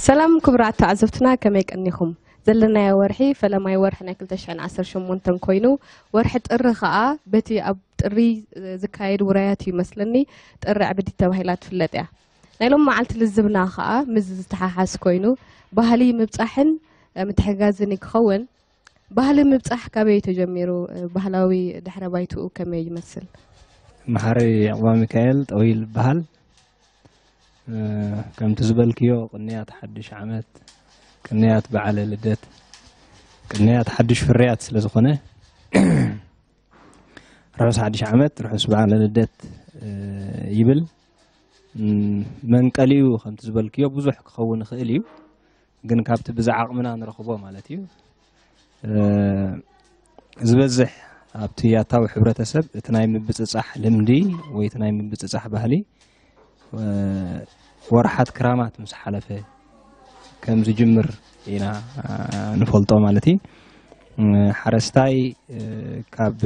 ሰላም ክቡራት ተዓዘብትና፣ ከመይ ቀኒኹም? ዘለናዮ ወርሒ ፈለማይ ወርሒ ናይ ክልተ ሽሕን ዓሰርተ ሸሞንተን ኮይኑ፣ ወርሒ ጥሪ ኸኣ በቲ ኣብ ጥሪ ዝካየድ ውራያት እዩ መስለኒ፣ ጥሪ ዕብዲት ተባሂላ ትፍለጥ እያ። ናይ ሎም መዓልቲ ልዝብና ኸኣ ምስ ዝተሓሓዝ ኮይኑ፣ ባህሊ ምብጻሕን ምትሕጋዝን ክኸውን። ባህሊ ምብጻሕ ካበይ ተጀሚሩ? ባህላዊ ድሕረ ባይትኡ ከመይ ይመስል? መሓሪ ዕቑባ ሚካኤል ጠዊል ይበሃል። ከምቲ ዝበልክዮ ቅንያት ሓድሽ ዓመት፣ ቅንያት በዓለ ልደት፣ ቅንያት ሓድሽ ፍርያት ስለ ዝኾነ፣ ርሑስ ሓድሽ ዓመት፣ ርሑስ በዓለ ልደት ይብል። መንቀሊኡ ከምቲ ዝበልክዮ ብዙሕ ክኸውን ይኽእል እዩ፣ ግን ካብቲ ብዛ ዓቕምና ንረኽቦ ማለት እዩ። ዝበዝሕ ኣብቲ ያታዊ ሕብረተሰብ እቲ ናይ ምብጽጻሕ ልምዲ ወይ እቲ ናይ ምብጽጻሕ ባህሊ ወርሓት ክራማት ምስ ሓለፈ ከም ዝጅምር ኢና ንፈልጦ ማለት እዩ። ሓረስታይ ካብ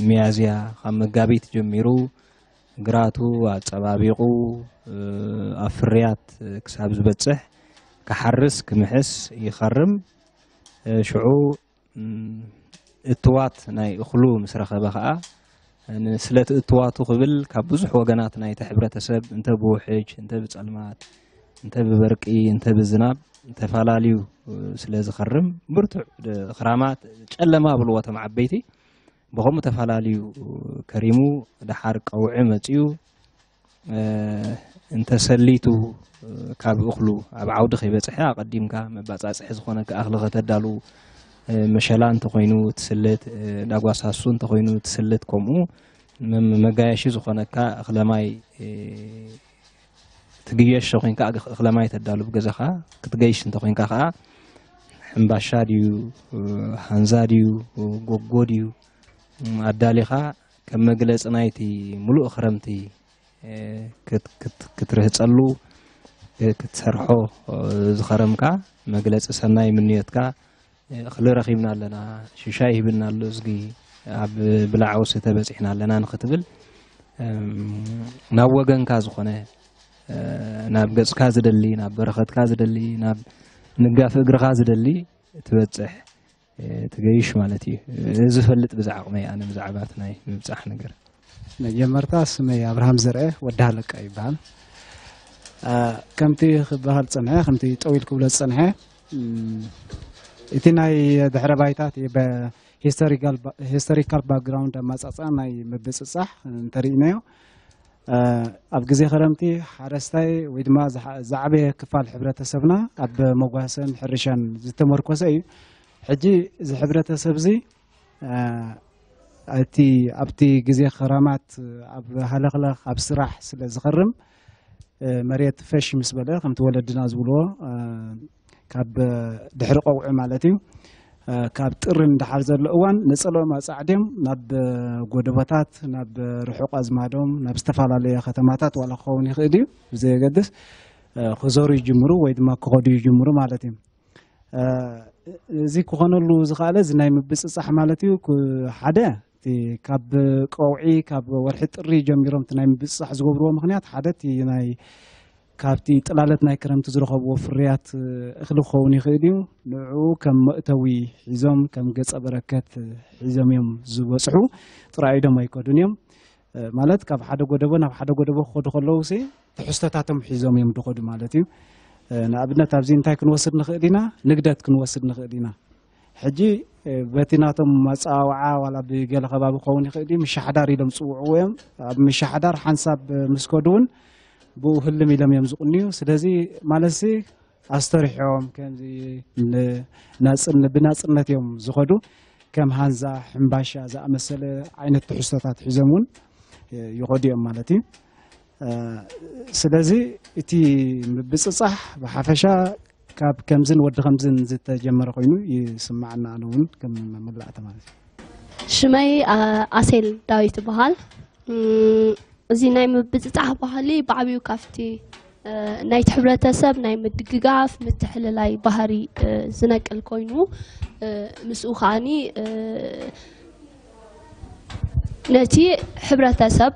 ሚያዝያ፣ ካብ መጋቢት ጀሚሩ ግራቱ ኣጸባቢቑ ኣብ ፍርያት ክሳብ ዝበጽሕ ክሓርስ ክምሕስ ይኸርም። ሽዑ እትዋት ናይ እኽሉ ምስ ረኸበ ኸኣ፣ ስለቲ እትዋቱ ክብል ካብ ብዙሕ ወገናት ናይቲ ሕብረተሰብ፣ እንተ ብውሕጅ፣ እንተ ብጸልማት፣ እንተ ብበርቂ፣ እንተ ብዝናብ ተፈላለዩ ስለ ዝኸርም፣ ብርቱዕ ክራማት፣ ጨለማ ብልዎ እቶም ዓበይቲ፣ ብኸምኡ ተፈላለዩ ከሪሙ፣ ደሓር ቀውዒ መጺኡ፣ እንተሰሊቱ ካብ እኽሉ ኣብ ዓውዲ ከይበጽሐ ኣቐዲምካ መባጻጽሒ ዝኾነካ እኽሊ ከተዳሉ፣ መሸላ እንተኾይኑ ትስልት፣ ዳጓሳሱ እንተኾይኑ ትስልት፣ ከምኡ መጋየሺ ዝኾነካ እኽለማይ ትግየሽ ኮይንካ እኽለማይ ተዳሉ ብገዛኻ ክትገይሽ እንተኾይንካ ከዓ ሕምባሻ ድዩ፣ ሃንዛ ድዩ፣ ጎጎ ድዩ ኣዳሊኻ ከም መግለፂ ናይቲ ሙሉእ ክረምቲ ክትርህፀሉ ክትሰርሖ ዝኸረምካ መግለፂ ሰናይ ምንዮትካ። እኽሊ ረኺብና ኣለና፣ ሽሻይ ሂብና ኣሎ እዝጊ፣ ኣብ ብላዕ ውስተ በፂሕና ኣለና ንክትብል፣ ናብ ወገንካ ዝኾነ፣ ናብ ገፅካ ዝደሊ፣ ናብ በረኸትካ ዝደሊ፣ ናብ ንጋፍ እግርኻ ዝደሊ ትበፅሕ፣ ትገይሽ ማለት እዩ። እዚ ፈልጥ ብዛ ዓቕመይ ኣነ ብዛዕባ እቲ ናይ ምብፃሕ ነገር። መጀመርታ ስመይ ኣብርሃም ዘርአ ወዲ ሃለቃ ይበሃል። ከምቲ ክበሃል ዝጸንሐ፣ ከምቲ ጠዊል ክብሎ ዝጸንሐ፣ እቲ ናይ ድሕረ ባይታ እቲ historical background ኣማጻጽኣ ናይ ምብጽጻሕ እንተርኢናዮ፣ ኣብ ግዜ ክረምቲ ሓረስታይ ወይ ድማ ዝዓበየ ክፋል ሕብረተሰብና ኣብ መጓሰን ሕርሻን ዝተመርኮሰ እዩ። ሕጂ እዚ ሕብረተሰብ እዚ እቲ ኣብቲ ግዜ ክረማት ኣብ ሃለኽለኽ ኣብ ስራሕ ስለ ዝኸርም መሬት ፈሽ ምስ በለ ከምቲ ወለድና ዝብልዎ ካብ ድሕሪ ቀውዒ ማለት እዩ። ካብ ጥሪ ንድሓር ዘሎ እዋን ነፀልኦም ኣፃዕድዮም ናብ ጎደቦታት ናብ ርሑቕ ኣዝማዶም ናብ ዝተፈላለየ ከተማታት ዋላ ክኸውን ይኽእል እዩ ብዘየገድስ ክዘሩ ይጅምሩ ወይ ድማ ክኸዱ ይጅምሩ ማለት እዩ። እዚ ክኾነሉ ዝኽኣለ እዚ ናይ ምብፅፃሕ ማለት እዩ። ሓደ እቲ ካብ ቀውዒ ካብ ወርሒ ጥሪ ጀሚሮም እቲ ናይ ምብፅፃሕ ዝገብርዎ ምክንያት ሓደ እቲ ናይ ካብቲ ጥላለት ናይ ክረምቲ ዝረኸብዎ ፍርያት እኽሊ ክኸውን ይኽእል እዩ። ንዕኡ ከም መእተዊ ሒዞም ከም ገፀ በረከት ሒዞም እዮም ዝበፅሑ። ጥራይ ኢዶም ኣይከዱን እዮም። ማለት ካብ ሓደ ጎደቦ ናብ ሓደ ጎደቦ ክኸዱ ከለዉ ሲ ትሕዝቶታቶም ሒዞም እዮም ዝኸዱ ማለት እዩ። ንኣብነት ኣብዚ እንታይ ክንወስድ ንኽእል ኢና? ንግደት ክንወስድ ንኽእል ኢና። ሕጂ በቲ ናቶም መፀዋወዓ ዋላ ብገለ ከባቢ ክኸውን ይኽእል እዩ፣ ምሻሕዳር ኢሎም ዝፅውዕዎ እዮም። ኣብ ምሻሕዳር ሓንሳብ ምስ ከዱ እውን ብኡ ህልም ኢሎም እዮም ዝቕንዩ። ስለዚ ማለትሲ ኣስተሪሖም ከምዚ ብናፅነት እዮም ዝኸዱ። ከም ሃንዛ፣ ሕምባሻ ዝኣመሰለ ዓይነት ትሕዝቶታት ሒዞም እውን ይኸዱ እዮም ማለት እዩ። ስለዚ እቲ ምብፅፃሕ ብሓፈሻ ካብ ከምዝን ወዲ ከምዝን ዝተጀመረ ኮይኑ ይስማዓና፣ ኣነ እውን ከም መላእቲ ማለት እዩ። ሽመይ ኣሴል ዳዊት ይበሃል። እዚ ናይ ምብፅፃሕ ባህሊ ብዓብዩ ካብቲ ናይቲ ሕብረተሰብ ናይ ምድግጋፍ ምትሕልላይ ባህሪ ዝነቅል ኮይኑ ምስኡ ከዓኒ ነቲ ሕብረተሰብ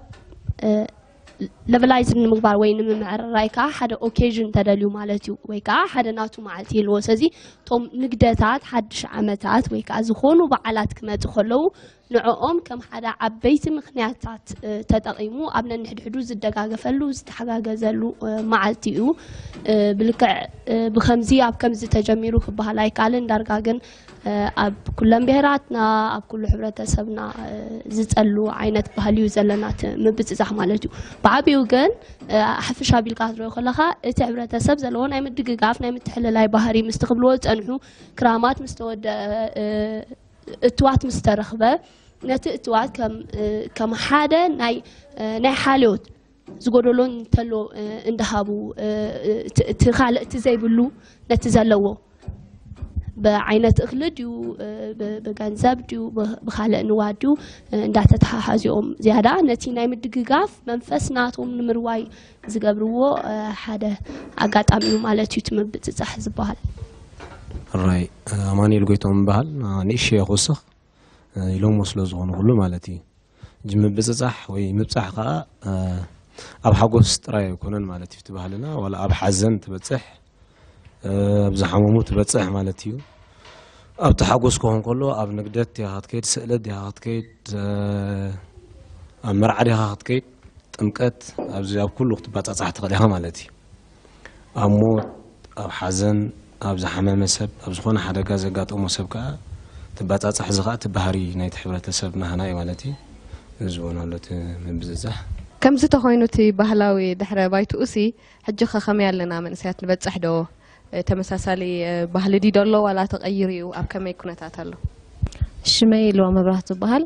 ለቨላይዝ ንምግባር ወይ ንምምዕርራይ ከዓ ሓደ ኦኬዥን ተደልዩ ማለት እዩ፣ ወይ ከዓ ሓደ ናቱ መዓልቲ ይልዎ። ስለዚ እቶም ንግደታት ሓድሽ ዓመታት ወይ ከዓ ዝኾኑ በዓላት ክመፁ ከለዉ ንዕኦም ከም ሓደ ዓበይቲ ምኽንያታት ተጠቒሙ ኣብ ነንሕድሕዱ ዝደጋገፈሉ ዝተሓጋገዘሉ መዓልቲ እዩ። ብልክዕ ብከምዚ ኣብ ከምዚ ተጀሚሩ ክበሃል ኣይከኣልን። ዳርጋ ግን ኣብ ኩለን ብሄራትና ኣብ ኩሉ ሕብረተሰብና ዝፀሉ ዓይነት ባህሊ እዩ ዘለና፣ እቲ ምብፅፃሕ ማለት እዩ። ብዓብኡ ግን ሓፈሻ ቢልካ ክትሪኦ ከለካ እቲ ሕብረተሰብ ዘለዎ ናይ ምድግጋፍ ናይ ምትሕልላይ ባህሪ ምስቲ ክብልዎ ዝፀንሑ ክራማት ምስ ተወደአ እትዋት ምስ ተረኽበ ነቲ እትዋት ከም ሓደ ናይ ናይ ሓልዮት ዝጎደሎ እንተሎ እንዳሃቡ እቲ ካልእ እቲ ዘይብሉ ነቲ ዘለዎ ብዓይነት እኽሊ ድዩ ብገንዘብ ድዩ ብካልእ ንዋት ድዩ እንዳተተሓሓዚኦም ዝያዳ ነቲ ናይ ምድግጋፍ መንፈስ ናቶም ንምርዋይ ዝገብርዎ ሓደ ኣጋጣሚ እዩ ማለት እዩ። እቲ ምብፅፃሕ ዝበሃል ራይ ኣማኑኤል ጎይቶም ይበሃል። ንእሽተይ ክውስኽ ኢሎሞ ስለ ዝኾኑ ኩሉ ማለት እዩ። እዚ ምብፅፃሕ ወይ ምብፃሕ ከዓ ኣብ ሓጎስ ጥራይ ኣይኮነን ማለት እዩ። እቲ ባህልና ዋላ ኣብ ሓዘን ትበፅሕ፣ ኣብ ዝሓመሙ ትበፅሕ ማለት እዩ። ኣብቲ ሓጎስ ክኾን ከሎ ኣብ ንግደት ዲኻ ክትከይድ፣ ስእለት ዲኻ ክትከይድ፣ ኣብ መርዓ ዲኻ ክትከይድ፣ ጥምቀት ኣብዚ ኣብ ኩሉ ክትባፃፃሕ ትኽእል ኢኻ ማለት እዩ። ኣብ ሞት፣ ኣብ ሓዘን፣ ኣብ ዝሓመመ ሰብ፣ ኣብ ዝኾነ ሓደጋ ዘጋጠሞ ሰብ ከዓ ትባፃፃሕ። እዚ ከዓ እቲ ባህሪ ናይቲ ሕብረተሰብ ናህና እዩ ማለት እዩ። እዚ እውን ኣሎ እቲ ምብፅፃሕ። ከምዚ ተኾይኑ እቲ ባህላዊ ድሕረ ባይትኡሲ ሕጂ ከ ከመይ ኣለና መንእሰያት ንበፅሕ ዶ? ተመሳሳሊ ባህሊ ድዩ ደሎ ዋላ ተቐይሩ እዩ? ኣብ ከመይ ኩነታት ኣሎ? ሽመይ ኢልዋ መብራህቱ ዝበሃል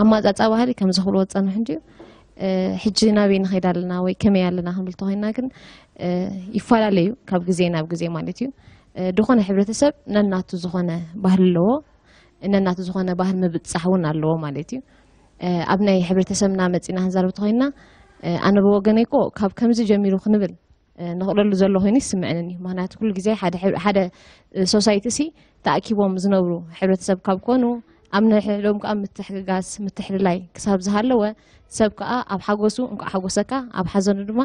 ኣማፃፃ ባህሊ ከምዚ ክብልዎ ዝፀንሑ እንድዩ። ሕጂ ናበይ ንኸይድ ኣለና ወይ ከመይ ኣለና ክንብል ተኾይንና ግን ይፈላለ እዩ ካብ ግዜ ናብ ግዜ ማለት እዩ። ድኾነ ሕብረተሰብ ነናቱ ዝኾነ ባህሊ ኣለዎ፣ ነናቱ ዝኾነ ባህል ምብፅፃሕ እውን ኣለዎ ማለት እዩ። ኣብ ናይ ሕብረተሰብና መፂና ክንዛረብ ተኾይንና ኣነ ብወገነይ እኮ ካብ ከምዚ ጀሚሩ ክንብል ንኽእለሉ ዘሎ ኮይኑ ይስምዐንን እዩ። ምክንያቱ ኩሉ ግዜ ሓደ ሶሳይቲ ሲ ተኣኪቦም ዝነብሩ ሕብረተሰብ ካብ ኮኑ ኣብ ነሕዶም ከዓ ምትሕግጋዝ ምትሕልላይ ክሳብ ዝሃለወ ሰብ ከዓ ኣብ ሓጎሱ እንኳዕ ሓጎሰካ ኣብ ሓዘኑ ድማ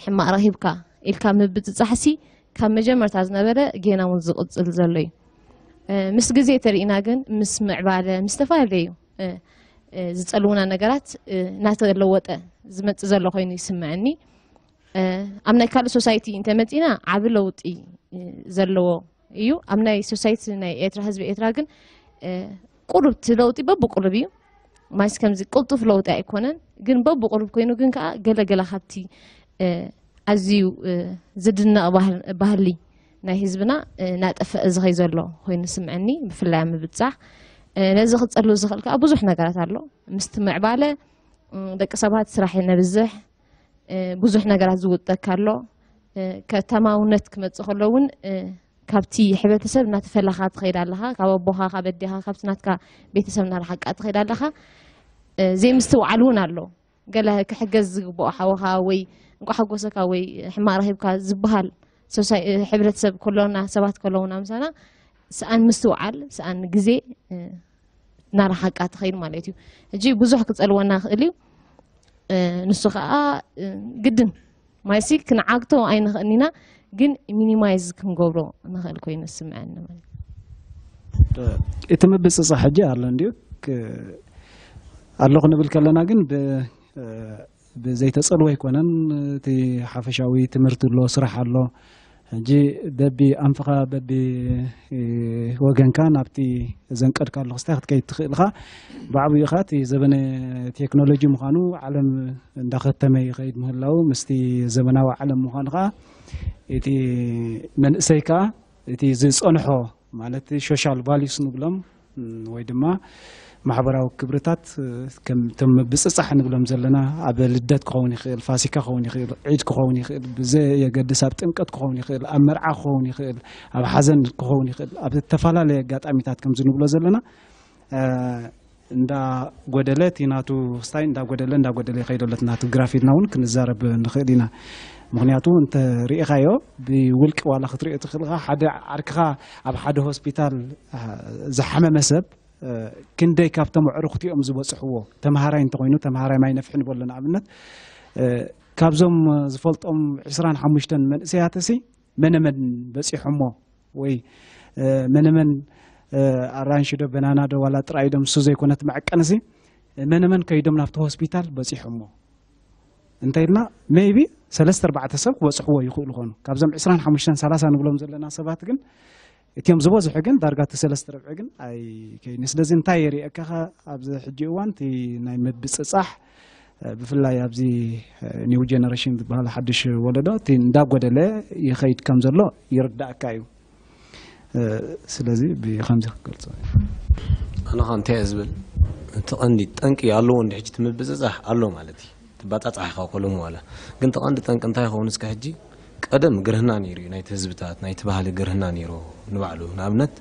ሕማቕ ረኺብካ ኢልካ ምብፅፃሕ ሲ ካብ መጀመርታ ዝነበረ ጌና እውን ዝቕፅል ዘሎ እዩ። ምስ ግዜ ተሪእና ግን ምስ ምዕባለ ምስ ዝተፈላለዩ ዝፀልውና ነገራት እናተለወጠ ዝመፅእ ዘሎ ኮይኑ ይስምዐኒ። ኣብ ናይ ካልእ ሶሳይቲ እንተመፂና ዓብ ለውጢ ዘለዎ እዩ። ኣብ ናይ ሶሳይቲ ናይ ኤርትራ ህዝቢ ኤርትራ ግን ቁሩብ እቲ ለውጢ በብቁሩብ እዩ። ማይስ ከምዚ ቅልጡፍ ለውጢ ኣይኮነን፣ ግን በብቁሩብ ኮይኑ ግን ከዓ ገለ ገለ ካብቲ ኣዝዩ ዝድነቕ ባህሊ ናይ ህዝብና እናጠፈአ ዝኸይ ዘሎ ኮይኑ ስምዐኒ። ብፍላይ ኣብ ምብጻሕ ነዚ ክፀሉ ዝኽእል ከዓ ብዙሕ ነገራት ኣሎ። ምስቲ ምዕባለ ደቂ ሰባት ስራሕ ነብዝሕ፣ ብዙሕ ነገራት ዝውጠካ ኣሎ። ከተማውነት ክመፅእ ከሎ እውን ካብቲ ሕብረተሰብ እናተፈለኻ ትኸይድ ኣለኻ። ካብ ኣቦኻ ካብ ኣዴኻ ካብቲ ናትካ ቤተሰብ እናረሓቃ ትኸይድ ኣለኻ። ዘይምስትውዓል እውን ኣሎ። ገለ ክሕገዝ ዝግብኦ ሓወኻ ወይ እንቋ ሓጎሰካ ወይ ሕማቕ ረኺብካ ዝበሃል ሕብረተሰብ ከሎና ሰባት ከለውና ምሳና ሰኣን ምስትውዓል ሰኣን ግዜ እናረሓቃ ትኸይድ ማለት እዩ። ሕጂ ብዙሕ ክፀልወና ይኽእል እዩ። ንሱ ከዓ ግድን ማይሲ ክንዓግቶ ኣይንኽእልን ኢና፣ ግን ሚኒማይዝ ክንገብሮ ንኽእል ኮይኑ ዝስምዐኒ ማለት እዩ። እቲ ምብፅፃሕ ሕጂ ኣሎ እንድዩ ኣሎ ክንብል ከለና ግን ብዘይተፀልወ ኣይኮነን። እቲ ሓፈሻዊ ትምህርቲ ኣሎ፣ ስራሕ ኣሎ። ሕጂ በቢ ኣንፍኻ በቢ ወገንካ ናብቲ ዘንቀድካሉ ክስታይ ክትከይድ ትኽእል ኢኻ። ብዓብኡ ኢኻ እቲ ዘበነ ቴክኖሎጂ ምዃኑ ዓለም እንዳኸተመ ይኸይድ ምህላው ምስቲ ዘበናዊ ዓለም ምዃኑ ከዓ እቲ መንእሰይ ከዓ እቲ ዝፀንሖ ማለት ሶሻል ቫሊዩስ ንብሎም ወይ ድማ ማሕበራዊ ክብርታት ከም እቶም ምብፅፃሕ ንብሎም ዘለና ኣብ ልደት ክኸውን ይኽእል፣ ፋሲካ ክኸውን ይኽእል፣ ዒድ ክኸውን ይኽእል፣ ብዘየገድስ ኣብ ጥምቀት ክኸውን ይኽእል፣ ኣብ መርዓ ክኸውን ይኽእል፣ ኣብ ሓዘን ክኸውን ይኽእል፣ ኣብ ዝተፈላለየ ኣጋጣሚታት ከምዚ ንብሎ ዘለና እንዳ ጎደለ እቲ ናቱ ክስታይ እንዳ ጎደለ እንዳ ጎደለ ይኸይድ ኣሎ። እቲ ናቱ ግራፍ ኢልና እውን ክንዛረብ ንኽእል ኢና። ምክንያቱ እንተ ሪኢኻዮ ብውልቂ ዋላ ክትሪኦ ትኽእል ኢኻ። ሓደ ዓርክኻ ኣብ ሓደ ሆስፒታል ዝሓመመ ሰብ ክንደይ ካብቶም ኣዕሩኽቲ እዮም ዝበፅሕዎ? ተምሃራይ እንተኾይኑ፣ ተምሃራይ ማይ ነፍሒ ንበሎ ንኣብነት፣ ካብዞም ዝፈልጦም ዕስራን ሓሙሽተን መንእሰያትሲ መነመን በፂሖሞ? ወይ መነመን ኣራንሺ ዶ በናና ዶ ዋላ ጥራይ ዶም እሱ ዘይኮነት መዐቀንሲ መነመን ከይዶም ናብቲ ሆስፒታል በፂሖሞ? እንተ ኢልና maybe ሰለስተ ኣርባዕተ ሰብ ክበፅሕዎ ይኽእሉ ኾኑ። ካብዞም ዕስራን ሓሙሽተን ሰላሳ ንብሎም ዘለና ሰባት ግን እቲኦም ዝበዝሑ ግን ዳርጋ እቲ ሰለስተ ርብዒ ግን ኣይከይን። ስለዚ እንታይ የርእየካ ኣብዚ ሕጂ እዋን እቲ ናይ ምብፅፃሕ ብፍላይ ኣብዚ new generation ዝበሃል ሓድሽ ወለዶ እቲ እንዳጎደለ ይኸይድ ከም ዘሎ ይርዳእካ እዩ። ስለዚ ብከምዚ ክገልፆ። ኣነ ኸ እንታይ እየ ዝብል፣ እቲ ቀንዲ ጠንቂ ኣለዎ እንዲ ሕጂ እቲ ምብፅፃሕ ኣሎ ማለት እዩ። ትባፃፃሕ ኢኻ ኮሎም ዋላ ግን እቲ ቀንዲ ጠንቂ እንታይ ይኸውን እስከ ሕጂ ቀደም ግርህና ነይሩ እዩ ናይቲ ህዝብታት ናይቲ ባህሊ ግርህና ነይሩ ንባዕሉ ንኣብነት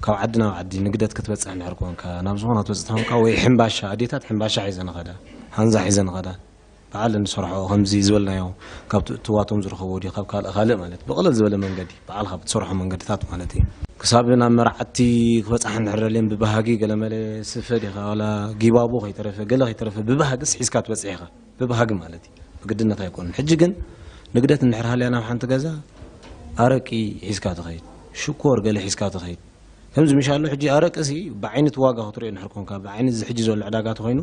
ካብ ዓዲ ናብ ዓዲ ንግደት ክትበፅሕ እንድሕር ኮንካ ናብ ዝኾና ትበፅሕ ኮንካ ወይ ሕምባሻ ኣዴታት ሕምባሻ ሒዘ ንኸዳ ሃንዛ ሒዘ ንኸዳ በዓል እንሰርሖ ከምዚ ዝበልናዮ ካብ ትእትዋቶም ዝረኸቦ ድዩ ካብ ካልእ ካልእ ማለት ብቕልል ዝበለ መንገዲ በዓልካ ብትሰርሖ መንገድታት ማለት እዩ ክሳብ ናብ መርዓቲ ክበፅሓ እንድሕር ደልየን ብባህጊ ገለመለ ስፈ ዲኻ ዋላ ጊባቦ ከይተረፈ ገለ ከይተረፈ ብባህግስ ሒዝካ ትበፅሕ ኢኻ ብባህጊ ማለት እዩ ብግድነት ኣይኮነን ሕጂ ግን ንግደት እንድሕር ሃልያ ናብ ሓንቲ ገዛ ኣረቂ ሒዝካ ትኸይድ ሽኮር ገለ ሒዝካ ትኸይድ ከምዚ ምሻሎ ሕጂ ኣረቂ ሲ ብዓይነት ዋጋ ክትሪኦ እንድሕር ኮንካ ብዓይነት እዚ ሕጂ ዘሎ ዕዳጋ ተኾይኑ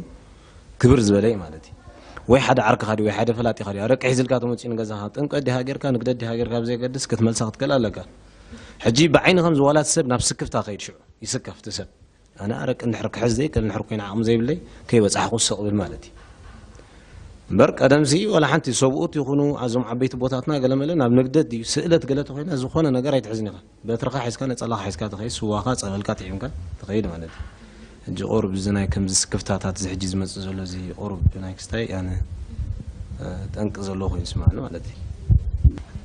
ክብር ዝበለ እዩ ማለት እዩ ወይ ሓደ ዓርክኻ ድዩ ወይ ሓደ ፈላጢኻ ድዩ ኣረቂ ሒዝልካ ተመፂኡ ንገዛኻ ጥምቀት ዲኻ ጌርካ ንግደት ዲኻ ጌርካ ብዘየገድስ ክትመልሳ ክትክእል ኣለካ ሕጂ ብዓይኒ ከምዚ ዋላ እቲ ሰብ ናብ ስክፍታ ከይድ ሽዑ ይስከፍ እቲ ሰብ ኣነ ኣረቂ እንድሕር ክሕዝ ዘይክእል እንድሕር ኮይነ ዓቕሚ ዘይብለይ ከይበፃሕኩ ስቕ ብል ማለት እዩ እምበር ቀደምሲ ዋላ ሓንቲ ሰብኡት ይኹኑ ኣዞም ዓበይቲ ቦታትና ገለመለ ናብ ንግደት ድዩ ስእለት ገለ ተኾይና ዝኾነ ነገር ኣይትሕዝን ኢኻ በትርኻ ሒዝካ ነፀላኻ ሒዝካ ትኸይድ ስዋኻ ፀበልካ ጥዒምካ ትኸይድ ማለት እዩ ሕጂ ቁሩብ እዚ ናይ ከምዚ ስክፍታታት እዚ ሕጂ ዝመፅእ ዘሎ እዚ ቁሩብ ናይ ክስታይ ኣነ ጠንቂ ዘለዎ ኮይኑ ይስማዕኒ ማለት እዩ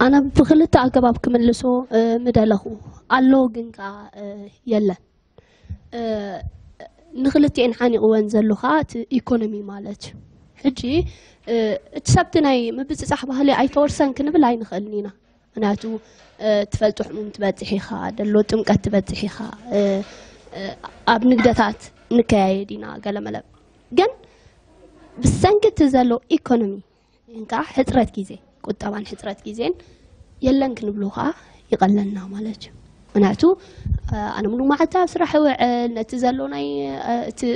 ኣነ ብክልተ ኣገባብ ክምልሶ ምደለኹ ኣሎ ግን ከዓ የለን ንክልቲኤን ሓኒቕወን ዘሎ ከዓ እቲ ኢኮኖሚ ማለት እዩ ሕጂ እቲ ሰብቲ ናይ ምብፅፃሕ ባህሊ ኣይተወርሰን ክንብል ኣይንኽእልን ኢና ምክንያቱ ትፈልጦ ሕሙም ትበፅሕ ኢኻ ደሎ ጥምቀት ትበፅሕ ኢኻ ኣብ ንግደታት ንከያየድ ኢና ገለመለ ግን ብሰንኪ እቲ ዘሎ ኢኮኖሚ እንካ ሕፅረት ግዜ ቁጠባን ሕፅረት ግዜን የለን ክንብሉ ከዓ ይቐለልና ማለት እዩ ምክንያቱ ኣነ ሙሉ መዓልቲ ኣብ ስራሕ እውዕል ነቲ ዘሎ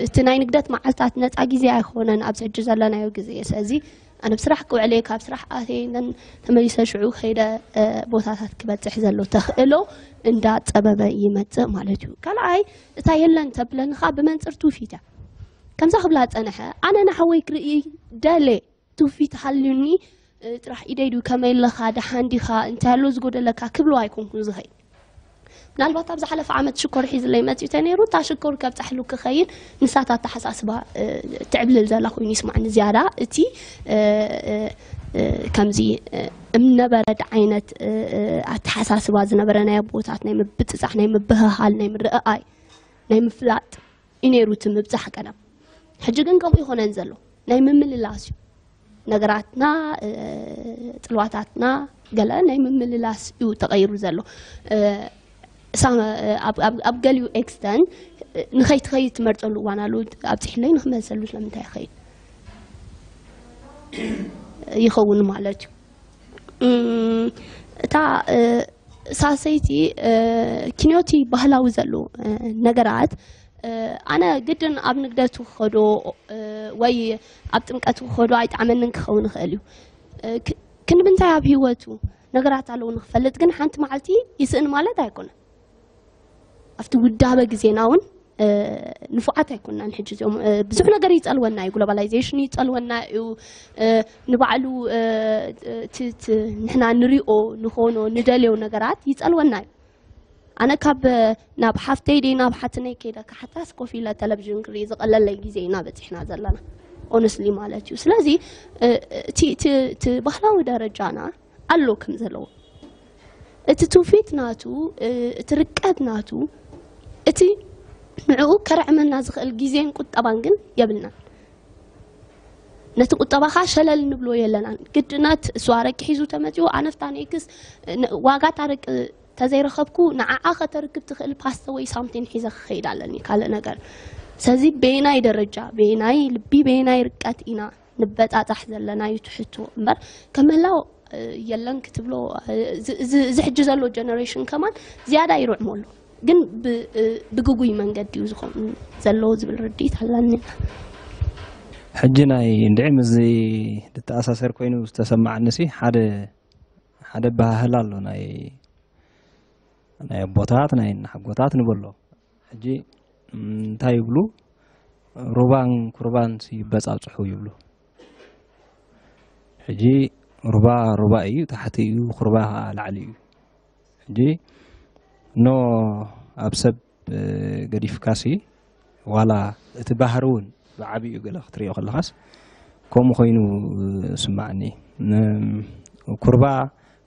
እቲ ናይ ንግደት መዓልታት ነፃ ግዜ ኣይኮነን ኣብዚ ሕጂ ዘለናዮ ግዜ ስለዚ ኣነ ብስራሕ ክውዕል እየ ካብ ስራሕ ኣትየ ተመሊሰ ሽዑ ከይደ ቦታታት ክበፅሕ ዘሎ ተኽእሎ እንዳፀበበ ይመፅእ ማለት እዩ ካልኣይ እታ የለን ተብለኒ ከዓ ብመንፅር ትውፊት እያ ከምዛ ክብላ ፀንሐ ኣነ ንሓወይ ክርኢ ደሌ ትውፊት ሃልዩኒ ጥራሕ ኢደይ ድዩ ከመይ ኣለኻ ደሓን ዲኻ እንታይ ኣሎ ዝጎደለካ ክብሎ ኣይኮንኩን ዝኸይድ ምናልባት ኣብ ዝሓለፈ ዓመት ሽኮር ሒዝለይ መፂኡ ተነይሩ እታ ሽኮር ከብፃሕሉ ክኸይድ ንሳት ኣተሓሳስባ ትዕብልል ዘላ ኮይኑ ይስማዕኒ ዝያዳ እቲ ከምዚ እምነበረድ ዓይነት ኣተሓሳስባ ዝነበረ ናይ ኣቦታት ናይ ምብፅፃሕ ናይ ምብህሃል ናይ ምርኣይ ናይ ምፍላጥ እዩ ነይሩ እቲ ምብፃሕ ቀደም ሕጂ ግን ከምኡ ይኾነን ዘሎ ናይ ምምልላስ እዩ ነገራትና ፅልዋታትና ገለ ናይ ምምልላስ እዩ ተቐይሩ ዘሎ ኣብ ገሊኡ extent ንኸይትኸይድ ትመርፀሉ እዋን ኣሉ ኣብፅሕለይ ንክመልሰሉ ስለምንታይ ይኸይድ ይኸውን ማለት እዩ እታ ሳሰይቲ ኪኖቲ ባህላዊ ዘሉ ነገራት ኣነ ግድን ኣብ ንግደቱ ክኸዶ ወይ ኣብ ጥምቀቱ ክኸዶ ኣይጣዕመንን ክኸውን ይኽእል እዩ ክንምንታይ ኣብ ህይወቱ ነገራት ኣለዉ ንክፈልጥ ግን ሓንቲ መዓልቲ ይስእን ማለት ኣይኮነን ኣብቲ ውዳበ ግዜና እውን ንፉዓት ኣይኮናን ሕጂ እዚኦም ብዙሕ ነገር ይፀልወና እዩ ግሎባላይዜሽን ይፀልወና እዩ ንባዕሉ ንሕና ንሪኦ ንኾኖ ንደልዮ ነገራት ይፀልወና እዩ ኣነ ካብ ናብ ሓፍተይ ደ ናብ ሓትነይ ከይደ ካሓታስ ኮፍ ኢለ ቴሌቪዥን ክርኢ ዝቐለለይ ግዜ ኢና በፂሕና ዘለና ኦነስሊ ማለት እዩ ስለዚ እቲ ባህላዊ ደረጃና ኣሎ ከም ዘለዎ እቲ ትውፊት ናቱ እቲ ርቀት ናቱ እቲ ንዕኡ ከርዕመና ዝኽእል ግዜን ቁጠባን ግን የብልናን ነቲ ቁጠባኻ ሸለል ንብሎ የለናን ግድነት እሱ ኣረቂ ሒዙ ተመፂኡ ኣነፍታ ኔክስ ዋጋ ታረቂ እንተዘይረኸብኩ ንዓኣ ከተርክብ ትኽእል ፓስተ ወይ ሳምቲን ሒዘ ክኸይድ ኣለኒ፣ ካልእ ነገር። ስለዚ በየናይ ደረጃ፣ በየናይ ልቢ፣ በየናይ ርቀት ኢና ንበጻጻሕ ዘለና እዩ እቲ ሕቶ እምበር፣ ከምህላው የለን ክትብሎ፣ እዚ ሕጂ ዘሎ ጀነሬሽን ከማን ዝያዳ ይርዕሞ ኣሎ። ግን ብግጉይ መንገዲ እዩ ዝኾን ዘለዎ ዝብል ርድኢት ኣለኒ። ሕጂ ናይ እንድዒ ምስዚ ዝተኣሳሰር ኮይኑ ዝተሰማዓኒ ሲ ሓደ ሓደ ኣበሃህላ ኣሎ ናይ ናይ ኣቦታት ናይ እናሓጎታት ንበሎ። ሕጂ እንታይ ይብሉ? ሩባን ኩርባን ይበጻጽሑ ይብሉ። ሕጂ ሩባ ሩባ እዩ፣ ታሕቲ እዩ፣ ኩርባ ከዓ ላዕሊ እዩ። ሕጂ ኖ ኣብ ሰብ ገዲፍካሲ ዋላ እቲ ባህሪ እውን ብዓብኡ ገለ ክትሪኦ ከለኻስ ከምኡ ኮይኑ ስማዕኒ። ኩርባ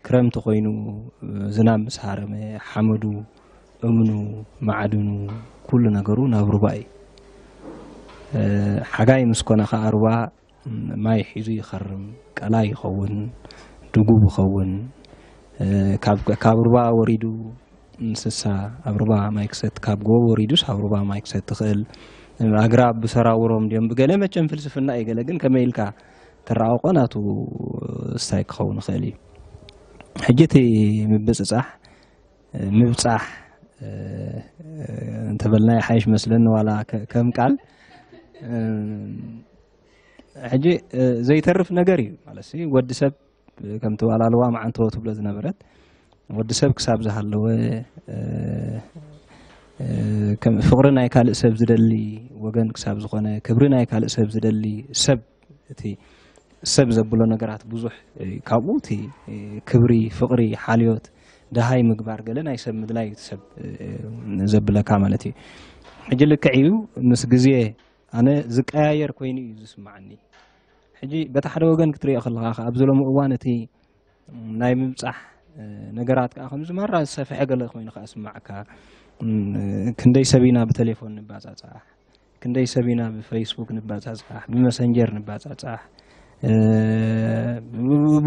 ክረምቲ ኮይኑ ዝናብ ምስ ሃረመ ሓመዱ፣ እምኑ፣ ማዕድኑ፣ ኩሉ ነገሩ ናብ ሩባ እዩ። ሓጋይ ምስ ኮነ ከዓ ሩባ ማይ ሒዙ ይኸርም፣ ቀላይ ይኸውን፣ ድጉብ ይኸውን። ካብ ሩባ ወሪዱ እንስሳ ኣብ ሩባ ማይ ክሰቲ፣ ካብ ጎቦ ወሪዱስ ኣብ ሩባ ማይ ክሰቲ ይኽእል። ኣግራብ ብሰራውሮም ድዮም ብገለ መቸም ፍልስፍና እዩ ገለ፣ ግን ከመይ ኢልካ ተራቕቆ ናቱ ስታይ ክኸውን ይኽእል እዩ። ሕጂ እቲ ምብፅፃሕ ምብፃሕ እንተበልና ይሓይሽ መስለኒ፣ ዋላ ከም ቃል ሕጂ ዘይተርፍ ነገር እዩ ማለት ሲ ወዲ ሰብ ከምቲ ዋላ ለዋ መዓንተዎ ትብሎ ዝነበረት ወዲ ሰብ ክሳብ ዝሃለወ ፍቕሪ ናይ ካልእ ሰብ ዝደሊ ወገን ክሳብ ዝኾነ ክብሪ ናይ ካልእ ሰብ ዝደሊ ሰብ እቲ ሰብ ዘብሎ ነገራት ብዙሕ ካብኡ እቲ ክብሪ ፍቕሪ ሓልዮት ደሃይ ምግባር ገለ ናይ ሰብ ምድላይ እዩ ሰብ ዘብለካ ማለት እዩ። ሕጂ ልክዕ እዩ ምስ ግዜ ኣነ ዝቀያየር ኮይኑ እዩ ዝስማዓኒ። ሕጂ በቲ ሓደ ወገን ክትሪኦ ከለኻ ከኣ ኣብዚ ሎሚ እዋን እቲ ናይ ምብጻሕ ነገራት ከኣ ከምዚ ማራ ዝሰፍሐ ገለ ኮይኑ ከኣ ስማዓካ። ክንደይ ሰብ ኢና ብቴሌፎን ንባጻጻሕ፣ ክንደይ ሰብ ኢና ብፌስቡክ ንባጻጻሕ፣ ብመሰንጀር ንባጻጻሕ።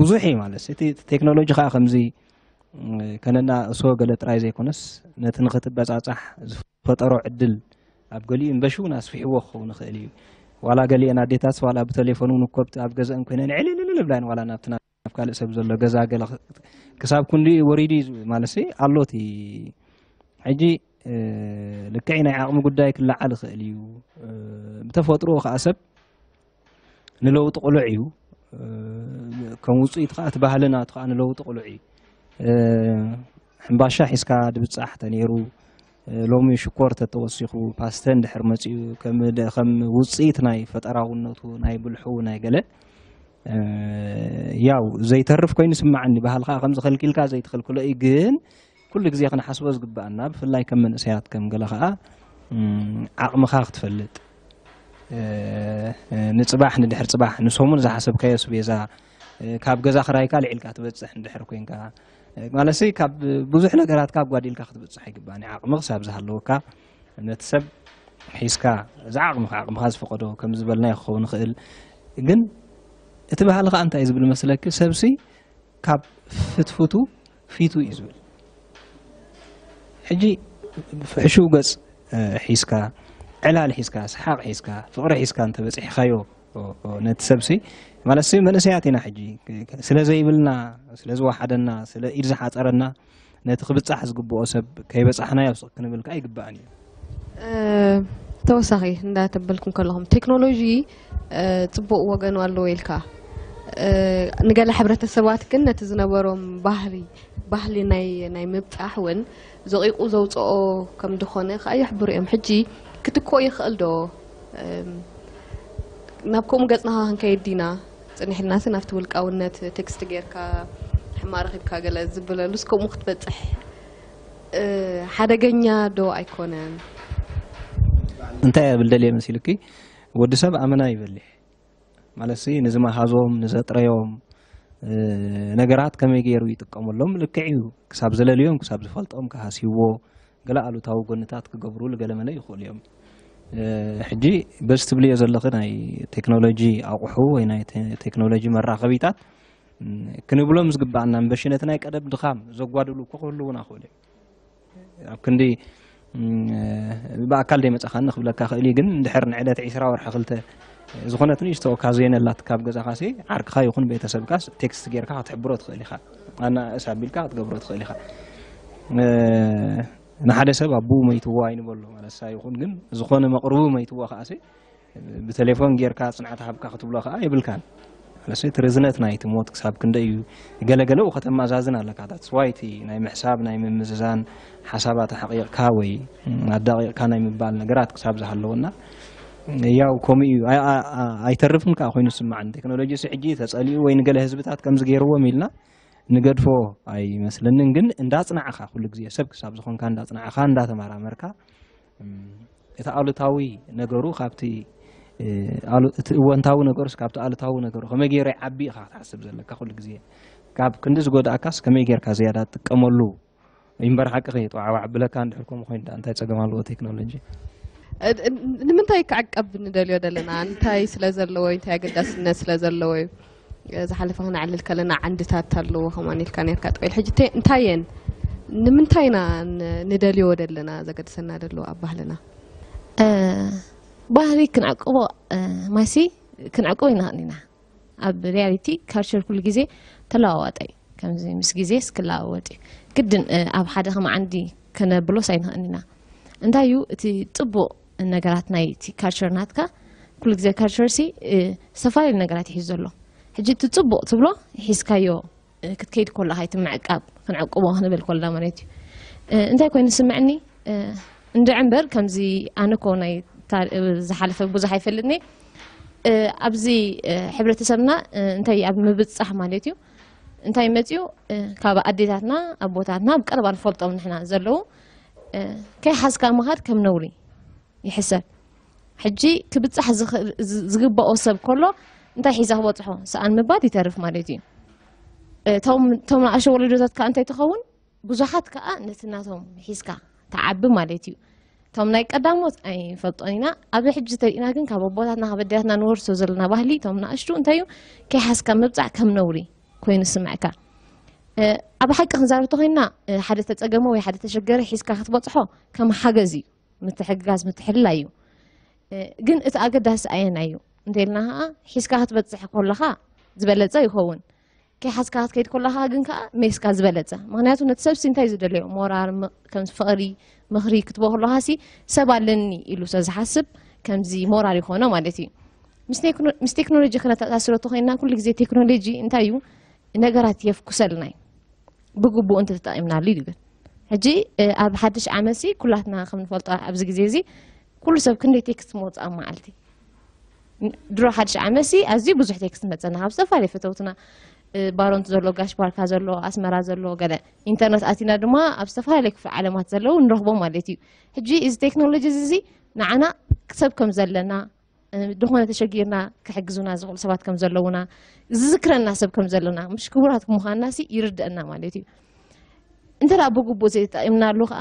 ብዙሕ እዩ ማለት እቲ ቴክኖሎጂ ከኣ ከምዚ ከነናእሶ ገለ ጥራይ ዘይኮነስ ነቲ ንኽትበጻጻሕ ዝፈጠሮ ዕድል ኣብ ገሊኡ እምበሽ እውን ኣስፊሕዎ ክኸውን ይኽእል እዩ። ዋላ ገሊአን ኣዴታት ዋላ ብቴሌፎን እውን እኮ ኣብ ገዛአን ኮይነን ዕልልልል ብላን ዋላ ናብቲ ናብ ካልእ ሰብ ዘሎ ገዛ ገለ ክሳብ ክንዲ ወሪዱ እዩ ማለት ኣሎ እቲ ሕጂ ልክዕ ናይ ዓቕሚ ጉዳይ ክለዓል ይኽእል እዩ። ብተፈጥሮ ከዓ ሰብ ንለውጢ ቅሉዕ እዩ። ከም ውፅኢት ከዓ እቲ ባህልና እቲ ከዓ ንለውጢ ቅሉዕ እዩ። ሕምባሻ ሒዝካ ድብፃሕ ተነይሩ ሎሚ ሽኮር ተተወሲኹ ፓስተ እንድሕር መፂኡ ከም ውፅኢት ናይ ፈጠራውነቱ ናይ ብልሑ ናይ ገለ ያው ዘይተርፍ ኮይኑ ስማዓኒ። ባህልካ ከምዚ ከልኪልካ ዘይትኸልክሎ እዩ፣ ግን ኩሉ ግዜ ክንሓስቦ ዝግባኣና ብፍላይ ከም መንእሰያት ከም ገለ ከዓ ዓቕምኻ ክትፈልጥ ንፅባሕ ንድሕር ፅባሕ ንሰሙን ዝሓሰብካዮ ስቤዛ ካብ ገዛ ክራይካ ልዒልካ ትበፅሕ እንድሕር ኮንካ ማለት ካብ ብዙሕ ነገራት ካብ ጓዲልካ ክትበፅሕ ኣይግባእን። ዓቕሚ ክሳብ ዝሃለወካ ነቲ ሰብ ሒዝካ እዚ ዓቕምኻ ዓቕምኻ ዝፈቀዶ ከም ዝበልናዮ ክኸውን ይኽእል። ግን እቲ ባህሊ ከዓ እንታይ እዩ ዝብል መስለኪ? ሰብሲ ካብ ፍትፍቱ ፊቱ እዩ ዝብል። ሕጂ ፍሕሹው ገፅ ሒዝካ ዕላል ሒዝካ ሰሓቕ ሒዝካ ፍቕሪ ሒዝካ እንተበፂሕኻዮ ነቲ ሰብሲ ማለት ሲ መንእሰያት ኢና ሕጂ ስለ ዘይብልና ስለ ዝወሓደና ስለ ኢድ ዝሓፀረና ነቲ ክብፃሕ ዝግብኦ ሰብ ከይበፃሕናዮ ስቕ ክንብል ከዓ ይግባእን እዩ። ተወሳኺ እንዳተበልኩም ከለኹም ቴክኖሎጂ ፅቡቕ ወገኑ ኣለዎ ኢልካ ንገለ ሕብረተሰባት ግን ነቲ ዝነበሮም ባህሪ ባህሊ ናይ ናይ ምብፃሕ እውን ዘቂቁ ዘውፅኦ ከም ድኾነ ከዓ ይሕብሩ እዮም። ሕጂ ክትክኦ ይኽእል ዶ? ናብ ከምኡ ገፅናኻ ክንከይድ ዲና ፅንሕ ኢልናሲ ናብቲ ውልቃውነት ቴክስት ጌርካ ሕማ ረኺብካ ገለ ዝብለሉስ ከምኡ ክትበፅሕ ሓደገኛ ዶ ኣይኮነን? እንታይ እብል ደልየ መሲልኪ ወዲ ሰብ ኣመና ይበሊሕ ማለት ሲ ንዝመሃዞም ንዘጥረዮም ነገራት ከመይ ገይሩ ይጥቀመሎም ልክዕ እዩ። ክሳብ ዘለልዮም ክሳብ ዝፈልጦም ክሃስይዎ ገለ ኣሉታዊ ጎንታት ክገብሩ ልገለመለ ይኽእሉ እዮም። ሕጂ በዚ ትብልዮ ዘለኺ ናይ ቴክኖሎጂ ኣቑሑ ወይ ናይ ቴክኖሎጂ መራኸቢታት ክንብሎም ዝግባኣና እምበሺ ነቲ ናይ ቀደም ድኻም ዘጓድሉ እኮ ክህልዉና ክእሉ እዮም። ኣብ ክንዲ ብኣካል ደይመጻኻኒ ክብለካ ክእል እዩ፣ ግን እንድሕር ንዕለት ዒስራ ወርሒ ክልተ ዝኾነት ንእሽቶ ኦካዝዮን ኣላት ካብ ገዛኻሲ ዓርክኻ ይኹን ቤተሰብካስ ቴክስት ጌርካ ክትሕብሮ ትኽእል ኢኻ። ኣናእስ ኣቢልካ ክትገብሮ ትኽእል ኢኻ። ንሓደ ሰብ ኣቦኡ መይትዎ ኣይንበሎ ማለት ሳ ይኹን፣ ግን ዝኾነ መቕርቡ መይትዎ ከኣሲ ብቴሌፎን ጌርካ ጽንዓት ሃብካ ክትብሎ ከኣ የብልካን። ስለዚ እቲ ርዝነት ናይቲ ሞት ክሳብ ክንደይ እዩ ገለገለ ከተማዛዝን ኣለካ። That's why እቲ ናይ ምሕሳብ ናይ ምምዝዛን ሓሳባት ኣሕቂቕካ ወይ ኣዳቂቕካ ናይ ምባል ነገራት ክሳብ ዝሃለወና ያው ከምኡ እዩ። ኣይ- ኣ- ኣ- ኣይተርፍን ከኣ ኮይኑ ዝስማዓኒ። ቴክኖሎጂ ሲ ሕጂ ተጸሊኡ ወይ ንገለ ህዝብታት ከምዚ ገይርዎም ኢልና ንገድፎ ኣይመስለንን። ግን እንዳጽናዕኻ ኩሉ ግዜ ሰብ ክሳብ ዝኾንካ እንዳጽናዕኻ እንዳተመራመርካ እቲ ኣሉታዊ ነገሩ ካብቲ እቲ እወንታዊ ነገሩስ ካብቲ ኣሉታዊ ነገሩ ከመይ ገይሩ ይዓቢ ኢኻ ክትሓስብ ዘለካ ኩሉ ግዜ። ካብ ክንዲ ዝጎድኣካስ ከመይ ጌርካ ዝያዳ ትጥቀመሉ? እምበር ሓቂ ጠዋዕዋዕ ብለካ እንድሕር ከምኡ ኮይኑ እንታይ ጸገም ኣለዎ ቴክኖሎጂ? ንምንታይ ክዕቀብ ንደልዮ ዘለና? እንታይ ስለ ዘለዎ እዩ? እንታይ ኣገዳስነት ስለ ዘለዎ እዩ? ዝሓለፈ ክነዕልል ከለና ዓንድታት ኣለዎ ከማን ኢልካ ነርካ ጥቕል ሕጂ እንታይ እየን ንምንታይ ኢና ንደልዮ ዘለና ዘገድሰና ደሎ ኣብ ባህልና? ባህሊ ክንዕቅቦ ማሲ ክንዕቅቦ ይንኽእል ኢና። ኣብ ሪያሊቲ ካልቸር ኩሉ ግዜ ተለዋዋጠ እዩ። ከምዚ ምስ ግዜ ስክለዋወጥ እዩ። ግድን ኣብ ሓደ ከም ዓንዲ ከነብሎስ ኣይንኽእል ኢና። እንታይ እዩ እቲ ጽቡቕ ነገራት ናይ እቲ ካልቸር ናትካ? ኩሉ ግዜ ካልቸር ሲ ዝተፈላለዩ ነገራት ይሒዝ ዘሎ። ሕጂ እቲ ጽቡቕ ትብሎ ሒዝካዮ ክትከይድ ኮላ ካይቲ ምዕቃብ ክንዕቅቦ ክንብል ኮላ ማለት እዩ። እንታይ ኮይኑ ስምዕኒ እንድዕ እምበር ከምዚ ኣነ ኮ ናይ ዝሓለፈ ብዙሕ ኣይፈልጥኒ ኣብዚ ሕብረተሰብና እንታይ ኣብ ምብጻሕ ማለት እዩ እንታይ መፅኡ ካብ ኣዴታትና ኣቦታትና ብቀረባ ንፈልጦም ንሕና ዘለዉ ከይሓዝካ ምኻድ ከም ነውሪ ይሕሰብ። ሕጂ ክብጻሕ ዝግባኦ ሰብ ከሎ እንታይ ሒዛ ክበጽሖ ሰኣን ምባል ይተርፍ ማለት እዩ። እቶም ንኣሽቶ ወለዶታት ከዓ እንታይ ትኸውን ብዙሓት ከዓ ነቲ ናቶም ሒዝካ ትዓቢ ማለት እዩ። እቶም ናይ ቀዳሞት ኣይንፈልጦን ኢና። ኣብዚ ሕጂ ተሪእና ግን ካብ ኣቦታትና ካብ ኣዴታትና ንወርሶ ዘለና ባህሊ እቶም ንኣሽቱ እንታይ እዩ ከይሓዝካ ምብጻሕ ከም ነውሪ ኮይኑ ስምዕካ። ኣብ ሓቂ ክንዛረብ ተኮይንና ሓደ ተጸገመ ወይ ሓደ ተሸገረ ሒዝካ ክትበጽሖ ከም ሓገዝ እዩ። ምትሕግጋዝ ምትሕልላይ እዩ። ግን እቲ ኣገዳሲ ኣየናይ እዩ እንተኢልና ከዓ ሒዝካ ክትበፅሕ ከለካ ዝበለፀ ይኸውን። ከይሓዝካ ክትከይድ ከለካ ግን ከዓ ሜስካ ዝበለፀ። ምክንያቱ ነቲ ሰብሲ እንታይ ዝደልዮ ሞራር ከም ፍቅሪ ምክሪ ክትቦ ከለካ ሲ ሰብ ኣለኒ ኢሉ ሰብ ዝሓስብ ከምዚ ሞራር ይኮኖ ማለት እዩ። ምስ ቴክኖሎጂ ክነተኣሳስሮ ተኮይንና ኩሉ ግዜ ቴክኖሎጂ እንታይ እዩ ነገራት የፍኩሰልና እዩ። ብግቡእ እንተተጠቒምናሉ ይብል። ሕጂ ኣብ ሓድሽ ዓመት ሲ ኩላትና ከም ንፈልጦ ኣብዚ ግዜ እዚ ኩሉ ሰብ ክንደይ ቴክስት መውፅእ ኣብ መዓልቲ? ድሮ ሓድሽ ዓመት ሲ ኣዝዩ ብዙሕ ቴክስት መፀና ካብ ዝተፈላለዩ ፈተውትና ባሮንት ዘሎ ጋሽ ባርካ ዘሎ ኣስመራ ዘሎ ገለ ኢንተርነት ኣቲና ድማ ኣብ ዝተፈላለዩ ክፍለ ዓለማት ዘለዉ ንረኽቦ ማለት እዩ። ሕጂ እዚ ቴክኖሎጂ እዚ ንዓና ሰብ ከም ዘለና ድኾነ ተሸጊርና ክሕግዙና ዝኽእሉ ሰባት ከም ዘለዉና ዝዝክረና ሰብ ከም ዘለና ምሽ ክቡራት ምዃንና ሲ ይርድአና ማለት እዩ። እንተ ደኣ ብግቡእ ዘይተጠቒምናሉ ከዓ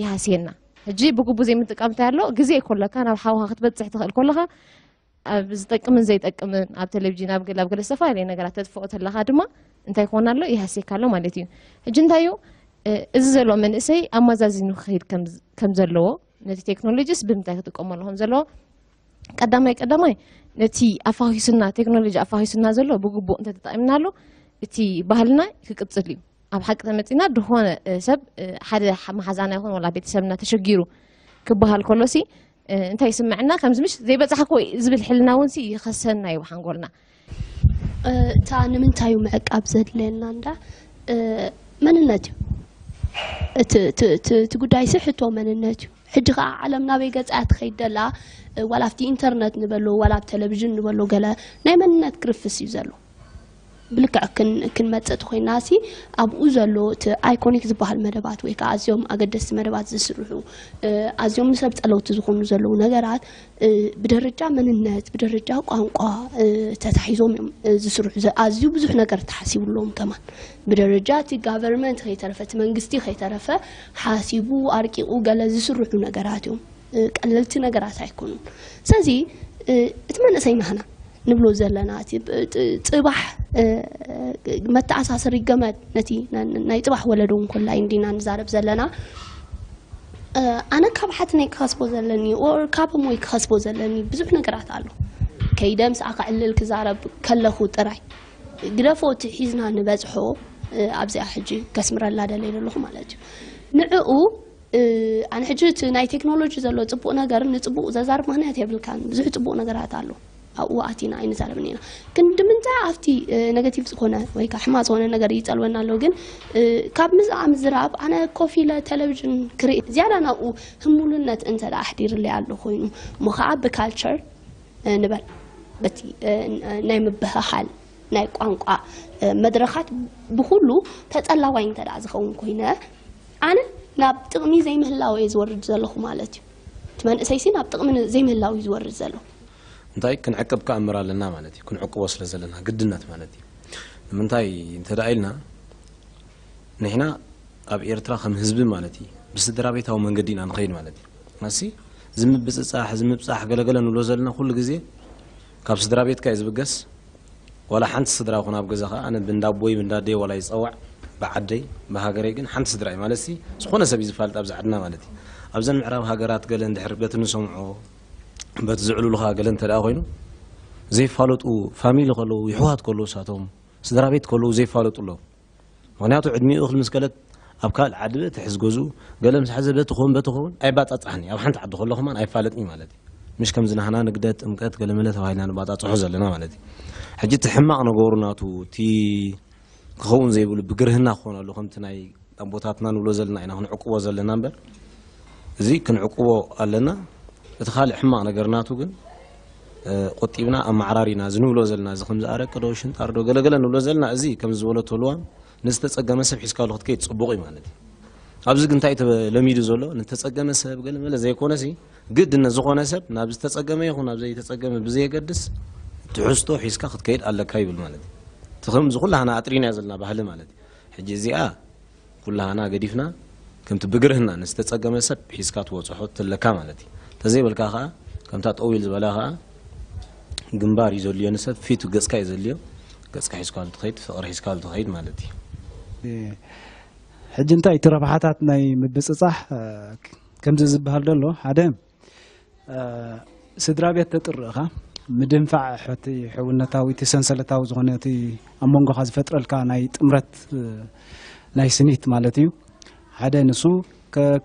ይሃስየና። ሕጂ ብግቡእ ዘይምጥቃም እንታይ ኣሎ? ግዜ ይኮለካ ናብ ሓውካ ክትበፅሕ ትኽእል ኮለካ ኣብ ዝጠቅምን ዘይጠቅምን ኣብ ቴሌቪዥን ኣብ ገለ ኣብ ገለ ዝተፈላለዩ ነገራት ተጥፍኦ ተለካ ድማ እንታይ ክኾን ኣሎ ይሃስየካ ኣሎ ማለት እዩ። ሕጂ እንታይ እዩ እዚ ዘሎ መንእሰይ ኣመዛዚኑ ክኸይድ ከም ዘለዎ ነቲ ቴክኖሎጂስ ብምንታይ ክጥቀመሉ ከም ዘለዎ ቀዳማይ ቀዳማይ ነቲ ኣፋኺሱና ቴክኖሎጂ ኣፋኺሱና ዘሎ ብግቡእ እንተተጠቒምናሉ እቲ ባህልና ክቅፅል እዩ። ኣብ ሓቂ ተመፂና ዝኾነ ሰብ ሓደ መሓዛና ይኹን ወላ ቤተሰብና ተሸጊሩ ክበሃል ከሎሲ እንታይ ይስምዐና ከምዚ ምሽ ዘይበፃሕኮ ዝብል ሕልና እውን ይኸሰና እዩ ሓንጎልና። እታ ንምንታይ እዩ ምዕቃብ ዘድለየና እንዳ መንነት እዩ። እቲ ጉዳይ ሲ ሕቶ መንነት እዩ። ሕጂ ከዓ ዓለም ናበይ ገፃ እያ ትኸይድ ደላ? ዋላ ኣብቲ ኢንተርነት ንበሎ ዋላ ኣብ ቴሌቪዥን ንበሎ ገለ ናይ መንነት ክርፍስ እዩ ዘሎ። ብልክዕ ክንመፅእ ተኮይና ሲ ኣብኡ ዘሎ እቲ ኣይኮኒክ ዝበሃል መደባት ወይ ከዓ ኣዝዮም ኣገደስቲ መደባት ዝስርሑ ኣዝዮም ንሰብ ፀለውቲ ዝኾኑ ዘለዉ ነገራት ብደረጃ መንነት ብደረጃ ቋንቋ ተታሒዞም እዮም ዝስርሑ። ኣዝዩ ብዙሕ ነገር ተሓሲብሎም ከማን ብደረጃ እቲ ጋቨርንመንት ከይተረፈ እቲ መንግስቲ ከይተረፈ ሓሲቡ ኣርቂቑ ገለ ዝስርሑ ነገራት እዮም። ቀለልቲ ነገራት ኣይኮኑን። ስለዚ እቲ መንእሰይ ናህና ንብሎ ዘለና እቲ ብ- ጥ- ጽባሕ እ፣ መተኣሳሰሪ ገመድ ነቲ ና- ናይ ጽባሕ ወለዶ እውን ኮላይ እንዲና ንዛረብ ዘለና። እ፣ ኣነ ካብ ሓትነይ ክኸስቦ ዘለኒ or ካብ እሞይ ክኸስቦ ዘለኒ ብዙሕ ነገራት ኣሎ። ከይደ ምስኣ ክዕልል ክዛረብ ከለኹ ጥራይ ግደፎ እቲ ሒዝና ንበጽሖ እ፣ ኣብዚኣ ሕጂ ከስምረላ ደለይ ዘለኹ ማለት እዩ። ንዕኡ እ፣ ኣነ ሕጂ እቲ ናይ ቴክኖሎጂ ዘሎ ጽቡቕ ነገር ንጽቡቕ ዘዛርብ ምኽንያት የብልካን። ብዙሕ ጽቡቕ ነገራት ኣሎ። ኣብኡ ኣቲና ኣይንዛረብን ኢና። ግን ንምንታይ ኣብቲ እ፣ ኔጋቲቭ ዝኾነ ወይ ከዓ ሕማቕ ዝኾነ ነገር ይጸልወና ኣሎ? ግን እ፣ ካብ ምዝኣ ምዝራብ ኣነ ኮፍ ኢለ ቴሌቪዥን ክርኢ ዝያዳ ናብኡ ህሙልነት እንተ ደኣ ኣሕዲርለይ ኣሎ ኮይኑ እሞ ከዓ ብካልቸር እ፣ ንበል በቲ እ፣ ናይ ምብህሃል ናይ ቋንቋ እ፣ መድረኻት ብኩሉ ተጸላዋይ እንተ ደኣ ዝኸውን ኮይነ ኣነ ናብ ጥቕሚ ዘይምህላው እየ ዝወርድ ዘለኹ ማለት እዩ። እቲ መንእሰይሲ ናብ ጥቕሚ ዘይምህላው እዩ ዝወርድ ዘሎ። እንታይ ክንዕቅብ ከኣምር ኣለና ማለት እዩ። ክንዕቅቦ ስለ ዘለና ግድነት ማለት እዩ። ንምንታይ እንተ ደኣ ኢልና ንሕና ኣብ ኤርትራ ከም ህዝቢ ማለት እዩ ብስድራ ቤታዊ መንገዲ ኢና ንኸይድ ማለት እዩ። ኣሲ እዚ ምብፅፃሕ እዚ ምብፃሕ ገለገለ ንብሎ ዘለና ኩሉ ግዜ ካብ ስድራ ቤትካ እዩ ዝብገስ። ዋላ ሓንቲ ስድራ ይኹን ኣብ ገዛኻ ኣነ ብንዳቦይ ብንዳደይ ዋላ ይፀዋዕ ብዓደይ ብሃገረይ ግን ሓንቲ ስድራ እዩ ማለት ሲ ዝኾነ ሰብ እዩ ዝፋልጥ ኣብዚ ዓድና ማለት እዩ። ኣብዘን ምዕራብ ሃገራት ገለ እንድሕር በቲ ንሰምዖ በቲ ዝዕልሉኻ ገለ እንተ ደኣ ኮይኑ ዘይፋለጡ ፋሚሊ ከለዉ ይሕዋት ከለዉ ሳቶም ስድራ ቤት ከለዉ ዘይፋለጡ ኣለዉ። ምክንያቱ ዕድሚኡ እኽል ምስ ገለት ኣብ ካልእ ዓዲ በቲ ሕዝ ገዝኡ ገለ ምስ ሓዘ በቲ ክውን በቲ ክውን ኣይባጻጻሕን እዩ። ኣብ ሓንቲ ዓዲ ከሎ ከማን ኣይፋለጥን እዩ ማለት እዩ። ምሽ ከምዚ ናህና ንግደት ጥምቀት ገለመለ ተባሂልና ንባጻጽሖ ዘለና ማለት እዩ። ሕጂ እቲ ሕማቕ ነገሩ ናቱ እቲ ክኸውን ዘይብሉ ብግርህና ክኾነሉ ከምቲ ናይ ኣቦታትና ንብሎ ዘለና ኢና ክንዕቅቦ ዘለና እምበር እዚ ክንዕቅቦ ኣለና። እቲ ካልእ ሕማቕ ነገር ናቱ ግን እ፣ ቆጢብና ኣመዓራሪና እዚ ንብሎ ዘለና እዚ ከምዚ ኣረቂ ዶ ሽንጣር ዶ ገለገለ ንብሎ ዘለና እዚ ከምዚ ዝበለቶ ልዋም ንዝተፀገመ ሰብ ሒዝካሉ ክትከይድ ፅቡቕ እዩ ማለት እዩ። ኣብዚ ግን እንታይ ተለሚዱ ዘሎ ንተፀገመ ሰብ ገለመለ ዘይኮነ ሲ ግድነት ዝኾነ ሰብ ናብ ዝተፀገመ ይኹን ናብ ዘይተፀገመ ብዘየገድስ ትሕዝቶ ሒዝካ ክትከይድ ኣለካ ይብል ማለት እዩ። እቲ ከምዚ ኩላህና ኣጥሪና ዘለና ባህሊ ማለት እዩ። ሕጂ እዚኣ ኩላህና ገዲፍና ከምቲ ብግርህና ንዝተፀገመ ሰብ ሒዝካ ትወፅሖ ትለካ ማለት እዩ። ተዘይበልካ ከዓ ከምታ ጠዊል ዝበላ ከዓ ግንባር እዩ ዘድልዮ ንሰብ ፊቱ ገፅካ እዩ ዘድልዮ። ገፅካ ሒዝካሉ ትኸይድ ፍቕሪ ሒዝካሉ ትኸይድ ማለት እዩ። ሕጂ እንታይ እቲ ረብሓታት ናይ ምብፅፃሕ ከምዚ ዝበሃል ዘሎ ሓደ ስድራ ቤት ተጥርእ ኢኻ ምድንፋዕ ሕቲ ሕውነታዊ እቲ ሰንሰለታዊ ዝኾነ እቲ ኣብ መንጎኻ ዝፈጥረልካ ናይ ጥምረት ናይ ስኒት ማለት እዩ ሓደ ንሱ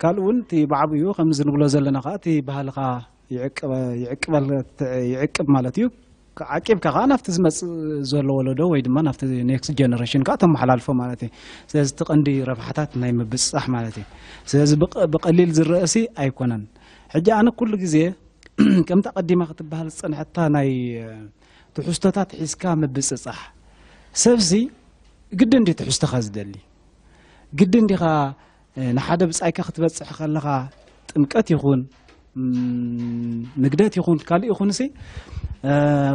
ካልእ እውን እቲ ብዓብኡ ከምዚ ንብሎ ዘለና ከዓ እቲ ባህልኻ ይዕቅብ ማለት እዩ። ዓቂብካ ከዓ ናብቲ ዝመፅእ ዘሎ ወለዶ ወይ ድማ ናብቲ ኔክስት ጀነሬሽን ከዓ ተመሓላልፎ ማለት እዩ። ስለዚ እቲ ቀንዲ ረብሓታት ናይ ምብፅፃሕ ማለት እዩ። ስለዚ ብቐሊል ዝረእሲ ኣይኮነን። ሕጂ ኣነ ኩሉ ግዜ ከምቲ ኣቐዲማ ክትበሃል ዝፀንሐታ ናይ ትሕዝቶታት ሒዝካ ምብፅፃሕ ሰብሲ ግድን ድዩ ትሕዝቶኻ ዝደሊ? ግድን ዲኻ ንሓደ ብፃይካ ክትበፅሕ ከለኻ ጥምቀት ይኹን ንግደት ይኹን ካልእ ይኹን ሲ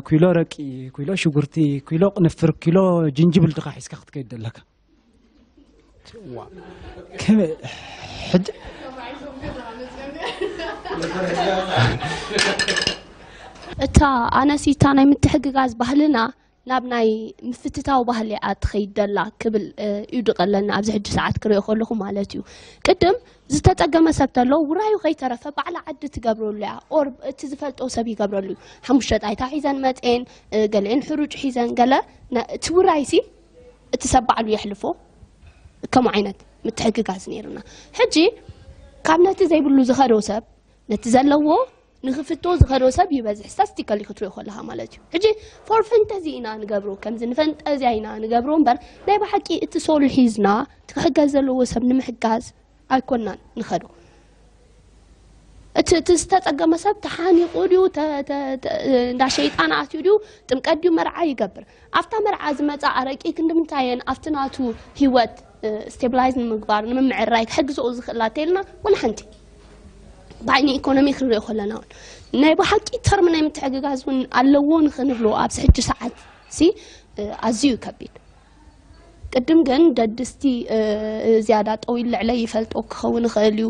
ኪሎ ረቂ ኪሎ ሽጉርቲ ኪሎ ቅንፍር ኪሎ ጅንጅብል ድኻ ሒዝካ ክትከይድ ዘለካ እታ ኣነሲታ ናይ ምትሕግጋዝ ባህልና ናብ ናይ ምፍትታው ባህሊ እያ ትኸይድ ደላ ክብል እዩ ድቐለኒ ኣብዚ ሕጂ ሰዓት ክሪኦ ከለኹ ማለት እዩ። ቅድም ዝተፀገመ ሰብ ተሎ ውራዩ ከይተረፈ ባዕላ ዓዲ ትገብረሉ እያ። ኦር እቲ ዝፈልጦ ሰብ ይገብረሉ እዩ። ሓሙሽተ ጣይታ ሒዘን መፅኤን ገሊኤን ሕሩጭ ሒዘን ገለ እቲ ውራይ ሲ እቲ ሰብ ባዕሉ የሕልፎ። ከምኡ ዓይነት ምትሕግጋዝ ነይርና። ሕጂ ካብ ነቲ ዘይብሉ ዝኸዶ ሰብ ነቲ ዘለዎ ንኽፍቶ ዝኸዶ ሰብ ይበዝሕ ስታስቲካሊ ክትሪኦ ከለኻ ማለት እዩ። ሕጂ ፎር ፈንተዚ ኢና ንገብሮ ከምዚ ንፈንጠዝያ ኢና ንገብሮ እምበር ናይ ብሓቂ እቲ ሶል ሒዝና እቲ ክሕገዝ ዘለዎ ሰብ ንምሕጋዝ ኣይኮናን ንኸዶ። እቲ እቲ ዝተፀገመ ሰብ ተሓኒቑ ድዩ እንዳ ሸይጣን ኣትዩ ድዩ ጥምቀት ድዩ መርዓ ይገብር ኣብታ መርዓ ዝመፃ ኣረቂ ክንዲ ምንታየን ኣብቲ ናቱ ሂወት ስቴብላይዝ ንምግባር ንምምዕራይ ክሕግዝኦ ዝኽእላ ተይልና ወላ ሓንቲ ብዓይኒ ኢኮኖሚ ክንሪኦ ከለና እውን ናይ ብሓቂ ተርም ናይ ምትሕግጋዝ እውን ኣለዎ ንክንብሎ ኣብዚ ሕጂ ሰዓት ሲ ኣዝዩ ከቢድ ቅድም ግን ደድስቲ ዝያዳ ጠዊል ልዕለይ ይፈልጦ ክኸውን ይኽእል እዩ።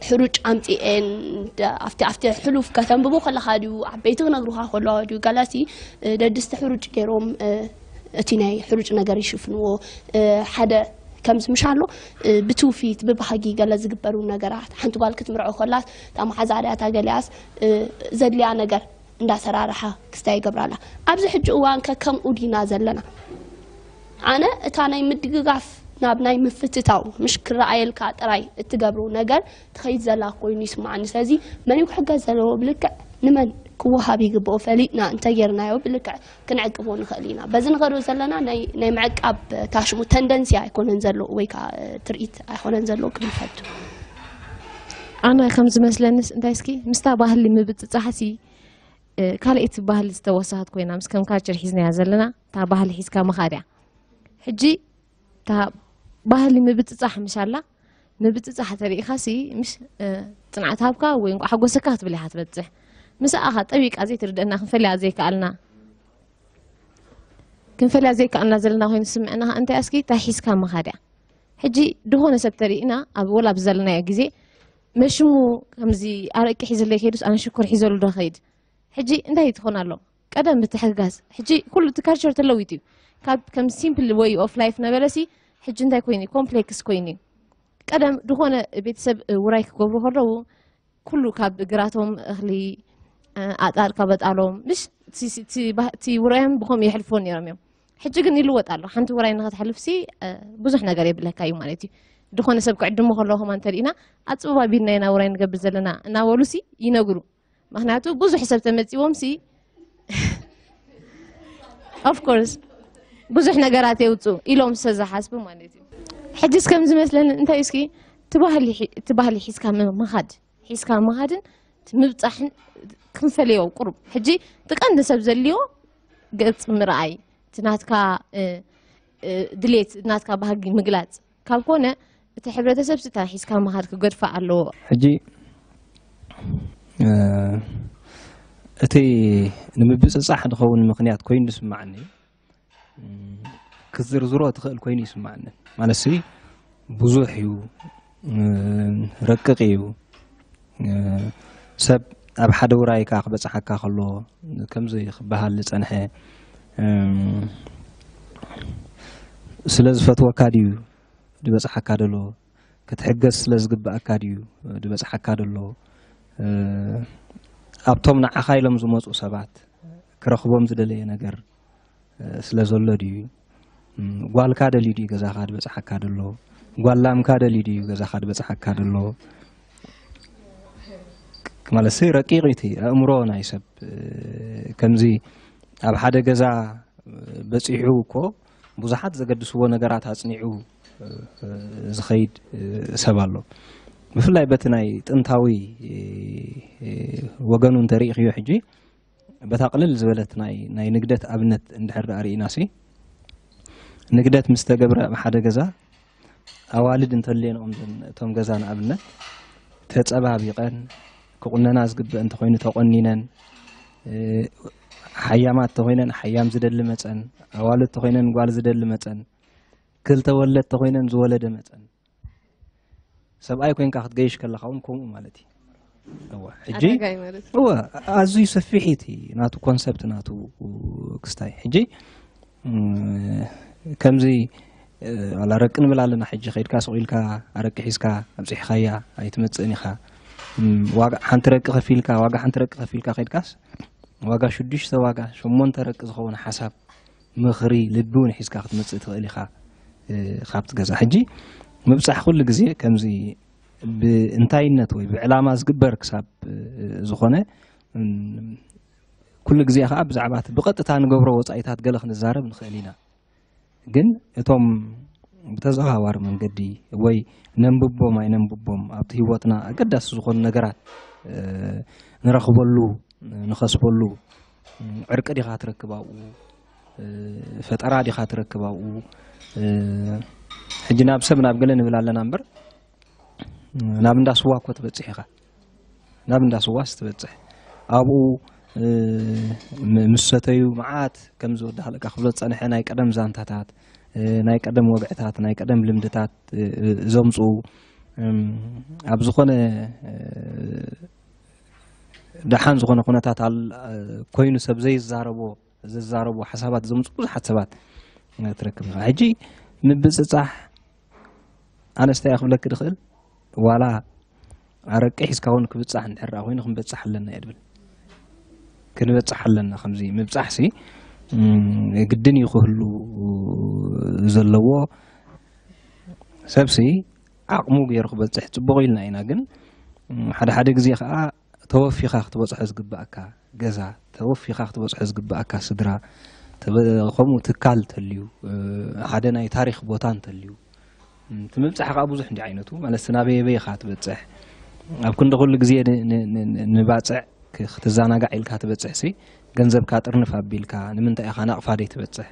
ሕሩጭ ኣምፂኤን ኣብቲ ኣብቲ ሕሉፍ ከተንብቦ ከለኻ ድዩ ዓበይቲ ክነግሩኻ ከለዋ ድዩ ገላሲ ደድስቲ ሕሩጭ ገይሮም እቲ ናይ ሕሩጭ ነገር ይሽፍንዎ። ሓደ ከምዚ ምሽ ኣሎ ብትውፊት ብባህጊ ገለ ዝግበሩ ነገራት ሓንቲ ጓል ክትምርዖ ከላስ እታ መሓዛ ድያ እታ ገሊኣስ ዘድልያ ነገር እንዳሰራርሓ ክስታይ ይገብራላ። ኣብዚ ሕጂ እዋን ከ ከምኡ ዲና ዘለና? ኣነ እታ ናይ ምድግጋፍ ናብ ናይ ምፍትታው ምሽ ክረኣየልካ ጥራይ እትገብሩ ነገር ትኸይድ ዘላ ኮይኑ ይስማዓኒ። ስለዚ መን እዩ ክሕገዝ ዘለዎ ብልክዕ ንመን ክወሃብ ይግብኦ ፈሊጥና እንተጌርናዮ ብልክዕ ክንዕቅቦ ንኽእል ኢና። በዚ ንኸዶ ዘለና ናይ ናይ ምዕቃብ ታሽሙ ተንደንሲ ኣይኮነን ዘሎ ወይ ከዓ ትርኢት ኣይኮነን ዘሎ ክንፈልጡ። ኣነ ከም ዝመስለንስ እንታይ እስኪ ምስታ ባህሊ ምብፅፃሕሲ ካልኣይቲ ባህሊ ዝተወሰኸት ኮይና ምስ ከም ካልቸር ሒዝናያ ዘለና እታ ባህሊ ሒዝካ ምኻድ እያ። ሕጂ እታ ባህሊ ምብፅፃሕ ምሽ ኣላ ምብፅፃሕ ተሪኢኻሲ ምሽ ፅንዓት ሃብካ ወይ እንቋ ሓጎሰካ ክትብል ኢኻ ትበፅሕ። ምስኣኻ ጠቢቃ ዘይትርደአና ክንፈልያ ዘይከኣልና ክንፈልያ ዘይከኣልና ዘለና ኮይኑ ስምዕና እንታይ ኣስኪ እንታይ ሒዝካ ምኻድ እያ። ሕጂ ድኾነ ሰብ ተሪእና ኣብ ወላ ብዘለናዮ ግዜ መሽሙ ከምዚ ኣረቂ ሒዝለይ ከይዱስ ኣነ ሽኮር ሒዘሉ ዶ ከይድ ሕጂ እንታይ ትኾን ኣሎ ቀደም ምትሕግጋዝ ሕጂ ኩሉ እቲ ካልቸር ተለዊጡ እዩ። ካብ ከም ሲምፕል ወይ ኦፍ ላይፍ ነበረሲ ሕጂ እንታይ ኮይኑ እዩ ኮምፕሌክስ ኮይኑ እዩ። ቀደም ዝኾነ ቤተሰብ ውራይ ክገብሩ ከለዉ ኩሉ ካብ ግራቶም እኽሊ ኣጣል ካብ ኣጣሎም ምሽ እቲ ውራዮም ብኸምኡ የሕልፍዎ ነይሮም እዮም። ሕጂ ግን ይልወጥ ኣሎ። ሓንቲ ውራይ ንኸትሕልፍሲ ብዙሕ ነገር የብለካ እዩ ማለት እዩ። ዝኾነ ሰብ ክዕድሞ ከለዎ ከማ እንተሪእና ኣፅብባ ቢልና ኢና ውራይ ንገብር ዘለና እናበሉሲ ይነግሩ። ምክንያቱ ብዙሕ ሰብ ተመፂዎም ሲ of course ብዙሕ ነገራት የውፅኡ ኢሎም ዝተዝሓስቡ ማለት እዩ። ሕጅስ ከም ዝመስለኒ እንታይ እስኪ እቲ ባህሊ ሒዝካ ምኻድ ሒዝካ ምኻድን ምብፃሕን ክንፈልዮ ቁሩብ ሕጂ እቲ ቀንዲ ሰብ ዘልዮ ገፅ ምርኣይ እቲ ናትካ ድሌት ናትካ ባህጊ ምግላፅ ካብ ኮነ እቲ ሕብረተሰብ ስታ ሒዝካ ምኻድ ክገድፋ ኣለዎ። ሕጂ እቲ ንምብፅፃሕ ዝኸውን ምኽንያት ኮይኑ ዝስማዓኒ ክትዝርዝሮ ትኽእል ኮይኑ ይስማዓኒ። ማለት ሲ ብዙሕ እዩ፣ ረቅቕ እዩ። ሰብ ኣብ ሓደ ውራይ ከኣ ክበፅሓካ ከሎ ከምዚ ክበሃል ዝፀንሐ ስለ ዝፈትወካ ድዩ ዝበፅሓካ ደሎ? ክትሕገዝ ስለ ዝግብኣካ ድዩ ዝበፅሓካ ደሎ? ኣብቶም ንዓኻ ኢሎም ዝመፁ ሰባት ክረኽቦም ዝደለየ ነገር ስለ ዘሎ ድዩ? ጓልካ ደልዩ ድዩ ገዛኻ ዝበፅሓካ ደሎ? ጓል ላምካ ደልዩ ድዩ ገዛኻ ዝበፅሓካ ደሎ? ማለት ረቂቕ እቲ ኣእምሮ ናይ ሰብ ከምዚ ኣብ ሓደ ገዛ በፂሑ እኮ ብዙሓት ዘገድስዎ ነገራት ኣፅኒዑ ዝኸይድ ሰብ ኣሎ። ብፍላይ በቲ ናይ ጥንታዊ ወገኑ እንተሪኢኽዮ ሕጂ በታ ቅልል ዝበለት ናይ ናይ ንግደት ኣብነት እንድሕር ደኣ ርኢና ሲ ንግደት ምስ ተገብረ ኣብ ሓደ ገዛ ኣዋልድ እንተልየንኦም እቶም ገዛ ንኣብነት ተፀባቢቐን ክቑነና ዝግበእ እንተኮይኑ ተቆኒነን ሓያማት ተኮይነን ሓያም ዝደሊ መፀን ኣዋልድ ተኮይነን ጓል ዝደሊ መፀን ክልተ ወለድ ተኮይነን ዝወለደ መፀን ሰብኣይ ኮይንካ ክትገይሽ ከለካ እውን ከምኡ ማለት እዩ። እወ ሕጂ ኣረጋይ ማለት እዩ። እወ ኣዝዩ ሰፊሕ እቲ ናቱ ኮንሰፕት ናቱ ክስታይ ሕጂ እም፣ ከምዚ እ፣ ዋላ ረቂ ንብል ኣለና ሕጂ ከይድካ ስቕ ኢልካ ኣረቂ ሒዝካ ኣብፂሕኻያ ኣይትመፅእን ኢኻ። እም፣ ዋጋ ሓንቲ ረቂ ከፊልካ ዋጋ ሓንቲ ረቂ ከፊልካ ከይድካስ ዋጋ ሽዱሽተ ዋጋ ሸሞንተ ረቂ ዝኸውን ሓሳብ ምኽሪ ልቢ እውን ሒዝካ ክትመፅእ ትኽእል ኢኻ። ካብቲ ገዛ ሕጂ ምብፃሕ ኩሉ ግዜ ከምዚ ብእንታይነት ወይ ብዕላማ ዝግበር ክሳብ ዝኾነ ኩሉ ግዜ ከዓ ብዛዕባ እቲ ብቐጥታ ንገብሮ ወፃኢታት ገለ ክንዛረብ ንኽእል ኢና። ግን እቶም ብተዘዋዋሪ መንገዲ ወይ ነንብቦም ኣይነንብቦም ኣብቲ ህይወትና ኣገዳሲ ዝኾኑ ነገራት ንረኽበሉ ንኸስበሉ ዕርቂ ዲኻ ትረክብ ኣብኡ ፈጠራ ዲኻ ትረክብ ኣብኡ ሕጂ ናብ ሰብ ናብ ገለ ንብል ኣለና እምበር ናብ እንዳ ስዋ እኮ ትበፅሕ ኢኻ ናብ እንዳ ስዋስ ትበፅሕ ኣብኡ ምስ ሰተዩ መዓት ከም ዝወዳሃለካ ክብሎ ዝፀንሐ ናይ ቀደም ዛንታታት እ፣ ናይ ቀደም ወግዕታት፣ ናይ ቀደም ልምድታት፣ እ፣ እ፣ ዘምጽኡ፣ እም፣ ኣብ ዝኾነ፣ እ፣ ደሓን ዝኾነ ኩነታት ኣል-፣ እ፣ ኮይኑ ሰብ ዘይዛረቦ፣ ዘዛረቦ ሓሳባት ዘምጽኡ ብዙሓት ሰባት ትረክብ ኢኻ። ሕጂ ምብጽጻሕ ኣነስታይ ክብለኪ ድኽእል፣ ዋላ ኣረቂ ሒዝካ እውን ክብጻሕ እንድሕር ደኣ ኮይኑ ክንበጽሕ ኣለና እየ ድብል። ክንበጽሕ ኣለና። ከምዚ ምብጻሕሲ፣ እም፣ ግድን እዩ ክህሉ ዘለዎ። ሰብሲ ዓቕሙ ገይሩ ክበጽሕ ጽቡቕ ኢልና ኢና፣ ግን፣ እም፣ ሓደ ሓደ ግዜ ከኣ ተወፊኻ ክትበጽሖ ዝግብኣካ ገዛ፣ ተወፊኻ ክትበጽሖ ዝግብኣካ ስድራ፣ ተበ-፣ ከምኡ ትካል እንተልዩ፣ እ፣ ሓደ ናይ ታሪኽ ቦታ እንተልዩ፣ እም፣ እቲ ምብጻሕ ከኣ ብዙሕ እንዲ ዓይነቱ፣ ማለት፣ ናበይ ኣበይ ኢኻ ትበጽሕ? ኣብ ክንዲ ኩሉ ግዜ ን-፣ ን-፣ ን-፣ ንባጽዕ ክ-፣ ክትዘናጋዕ ኢልካ ትበጽሕሲ፣ ገንዘብካ ጥርንፍ ኣቢልካ፣ ንምንታይ ኢኻ ናቕፋ ደይ ትበጽሕ?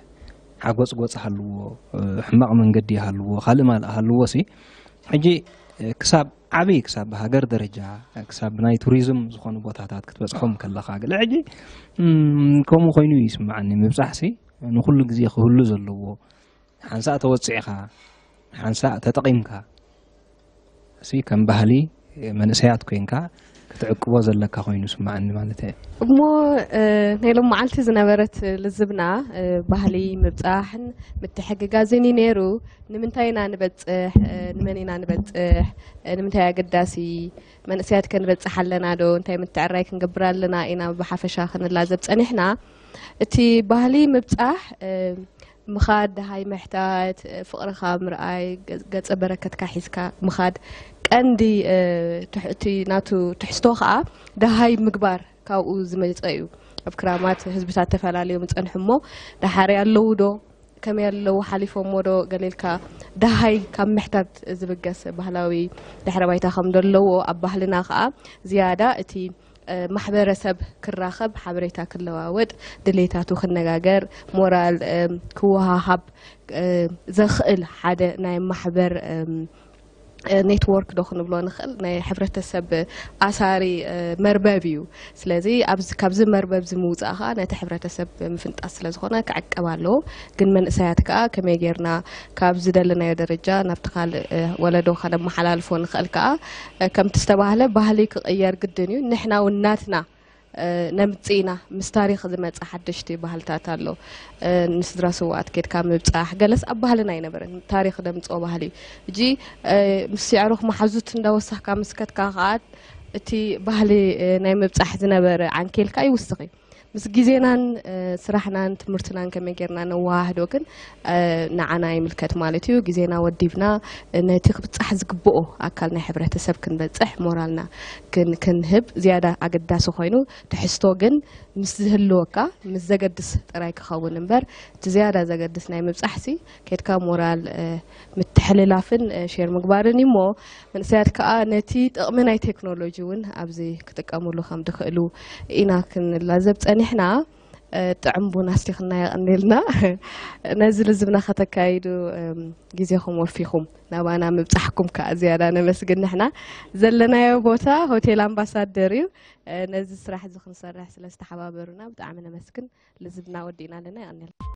ሓጎጽጎጽ ሃልዎ፣ እ፣ ሕማቕ መንገዲ ሃልዎ፣ ካልእ ማልእ ሃልዎሲ፣ ሕጂ፣ እ፣ ክሳብ ዓቢ፣ ክሳብ ሃገር ደረጃ፣ ክሳብ ናይ ቱሪዝም ዝኾኑ ቦታታት ክትበጽሖም ከለኻ፣ ገለ ሕጂ፣ እም፣ ከምኡ ኮይኑ እዩ ይስምዓኒ። ምብጻሕሲ ንኹሉ ግዜ ክህሉ ዘለዎ፣ ሓንሳእ ተወጺዕካ፣ ሓንሳእ ተጠቒምካ፣ እሲ ከም ባህሊ መንእሰያት ኮይንካ ክትዕቅቦ ዘለካ ኮይኑ ይስምዓኒ ማለት እየ። እሞ፣ እ፣ ናይ ሎም መዓልቲ ዝነበረት ልዝብና፣ እ፣ ባህሊ ምብጻሕን ምትሕግጋዝን እዩ ነይሩ። ንምንታይ ኢና ንበጽሕ? እ፣ ንመን ኢና ንበጽሕ? እ፣ ንምንታይ ኣገዳሲ? መንእሰያት ከ ንበጽሕ ኣለና ዶ? እንታይ ምትዕራይ ክንገብር ኣለና ኢና ብሓፈሻ ክንላዘብ ጸኒሕና? እቲ ባህሊ ምብጻሕ፣ እ፣ ምኻድ፣ ደሃይ ምሕታት፣ እ፣ ፍቕርኻ ምርኣይ፣ ገ-፣ ገጸ በረከትካ ሒዝካ ምኻድ ቀንዲ፣ እ፣ ትሕ-፣ እቲ ናቱ ትሕዝቶ ኸኣ ደሃይ ምግባር ካብኡ ዝመጸ እዩ። ኣብ ክራማት ህዝብታት ተፈላለዮም ይጸንሑ እሞ፣ ደሓር ኣለዉ ዶ? ከመይ ኣለዉ? ሓሊፎሞ ዶ? ገለ ኢልካ ደሃይ ካብ ምሕታት ዝብገስ ባህላዊ ድሕረ ባይታ ከም ዘለዎ፣ ኣብ ባህልና ኸኣ ዝያዳ እቲ፣ እ፣ ማሕበረሰብ ክራኸብ፣ ሓበሬታ ክለዋወጥ፣ ድሌታቱ ክነጋገር፣ ሞራል፣ እ፣ ክወሃሃብ፣ እ፣ ዘኽእል ሓደ ናይ ማሕበር፣ እ፣ እ፣ ኔትወርክ ዶ ክንብሎ ንኽእል፣ ናይ ሕብረተሰብ ኣሳሪ፣ እ፣ መርበብ እዩ። ስለዚ ኣብዚ፣ ካብዚ መርበብ እዚ ምውጻእ ከኣ ነቲ ሕብረተሰብ ምፍንጣስ ስለ ዝኾነ ክዕቀብ ኣለዎ። ግን መንእሰያት ከኣ ከመይ ጌርና ካብ ዝደለናዮ ደረጃ ናብቲ ካልእ፣ እ፣ ወለዶ ከነመሓላልፎ ንኽእል ከኣ፣ እ፣ ከምቲ ዝተባህለ ባህሊ ክቕየር ግድን እዩ። ንሕና እውን ናትና፣ እ፣ ነምጽእ ኢና። ምስ ታሪኽ ዝመጽእ ሓደሽቲ ባህልታት ኣሎ። እ፣ ንስድራ ስውኣት ኬድካ ምብጻሕ፣ ገለስ ኣብ ባህልና ኣይነበረን። ታሪኽ ደምጽኦ ባህሊ እዩ። እጂ፣ እ፣ ምስ የዕሩኽ መሓዙት እንዳወሰኽካ ምስ ከድካ ከኣ እቲ ባህሊ፣ እ፣ ናይ ምብጻሕ ዝነበረ ዓንኬልካ ይውስኽ እዩ። ምስ ግዜናን፣ እ፣ ስራሕናን ትምህርትናን ከመይ ጌርና ነወሃህዶ ግን፣ እ፣ ንዓና ይምልከት ማለት እዩ። ግዜና ወዲብና፣ እ፣ ነቲ ክብጻሕ ዝግብኦ ኣካል ናይ ሕብረተሰብ ክንበጽሕ ሞራልና ክን-፣ ክንህብ ዝያዳ ኣገዳሲ ኮይኑ፣ ትሕዝቶ ግን ምስ ዝህልወካ ምስ ዘገድስ ጥራይ ክኸውን እምበር፣ እቲ ዝያዳ ዘገድስ ናይ ምብጻሕሲ ኬድካ ሞራል፣ እ፣ ምትሕልላፍን፣ እ፣ ሼር ምግባርን እዩ እሞ፣ መንእሰያት ከኣ ነቲ ጥቕሚ ናይ ቴክኖሎጂ እውን ኣብዚ ክጥቀምሉ ከም ድኽእሉ ኢና ክንላዘብ ጸኒሕና። እ፣ ጥዑም ቡን ኣስቲኽና የቐንየልና። ነዚ ልዝብና ከተካይዱ፣ እም፣ ግዜኹም ወፊኹም ናባና ምብጻሕኩም ከኣ ዝያዳ ነመስግን። ንሕና ዘለናዮ ቦታ ሆቴል ኣምባሳደር እዩ። እ፣ ነዚ ስራሕ እዚ ክንሰርሕ ስለ ዝተሓባበሩና ብጣዕሚ ነመስግን። ልዝብና ወዲእና ኣለና። የቐንየልና።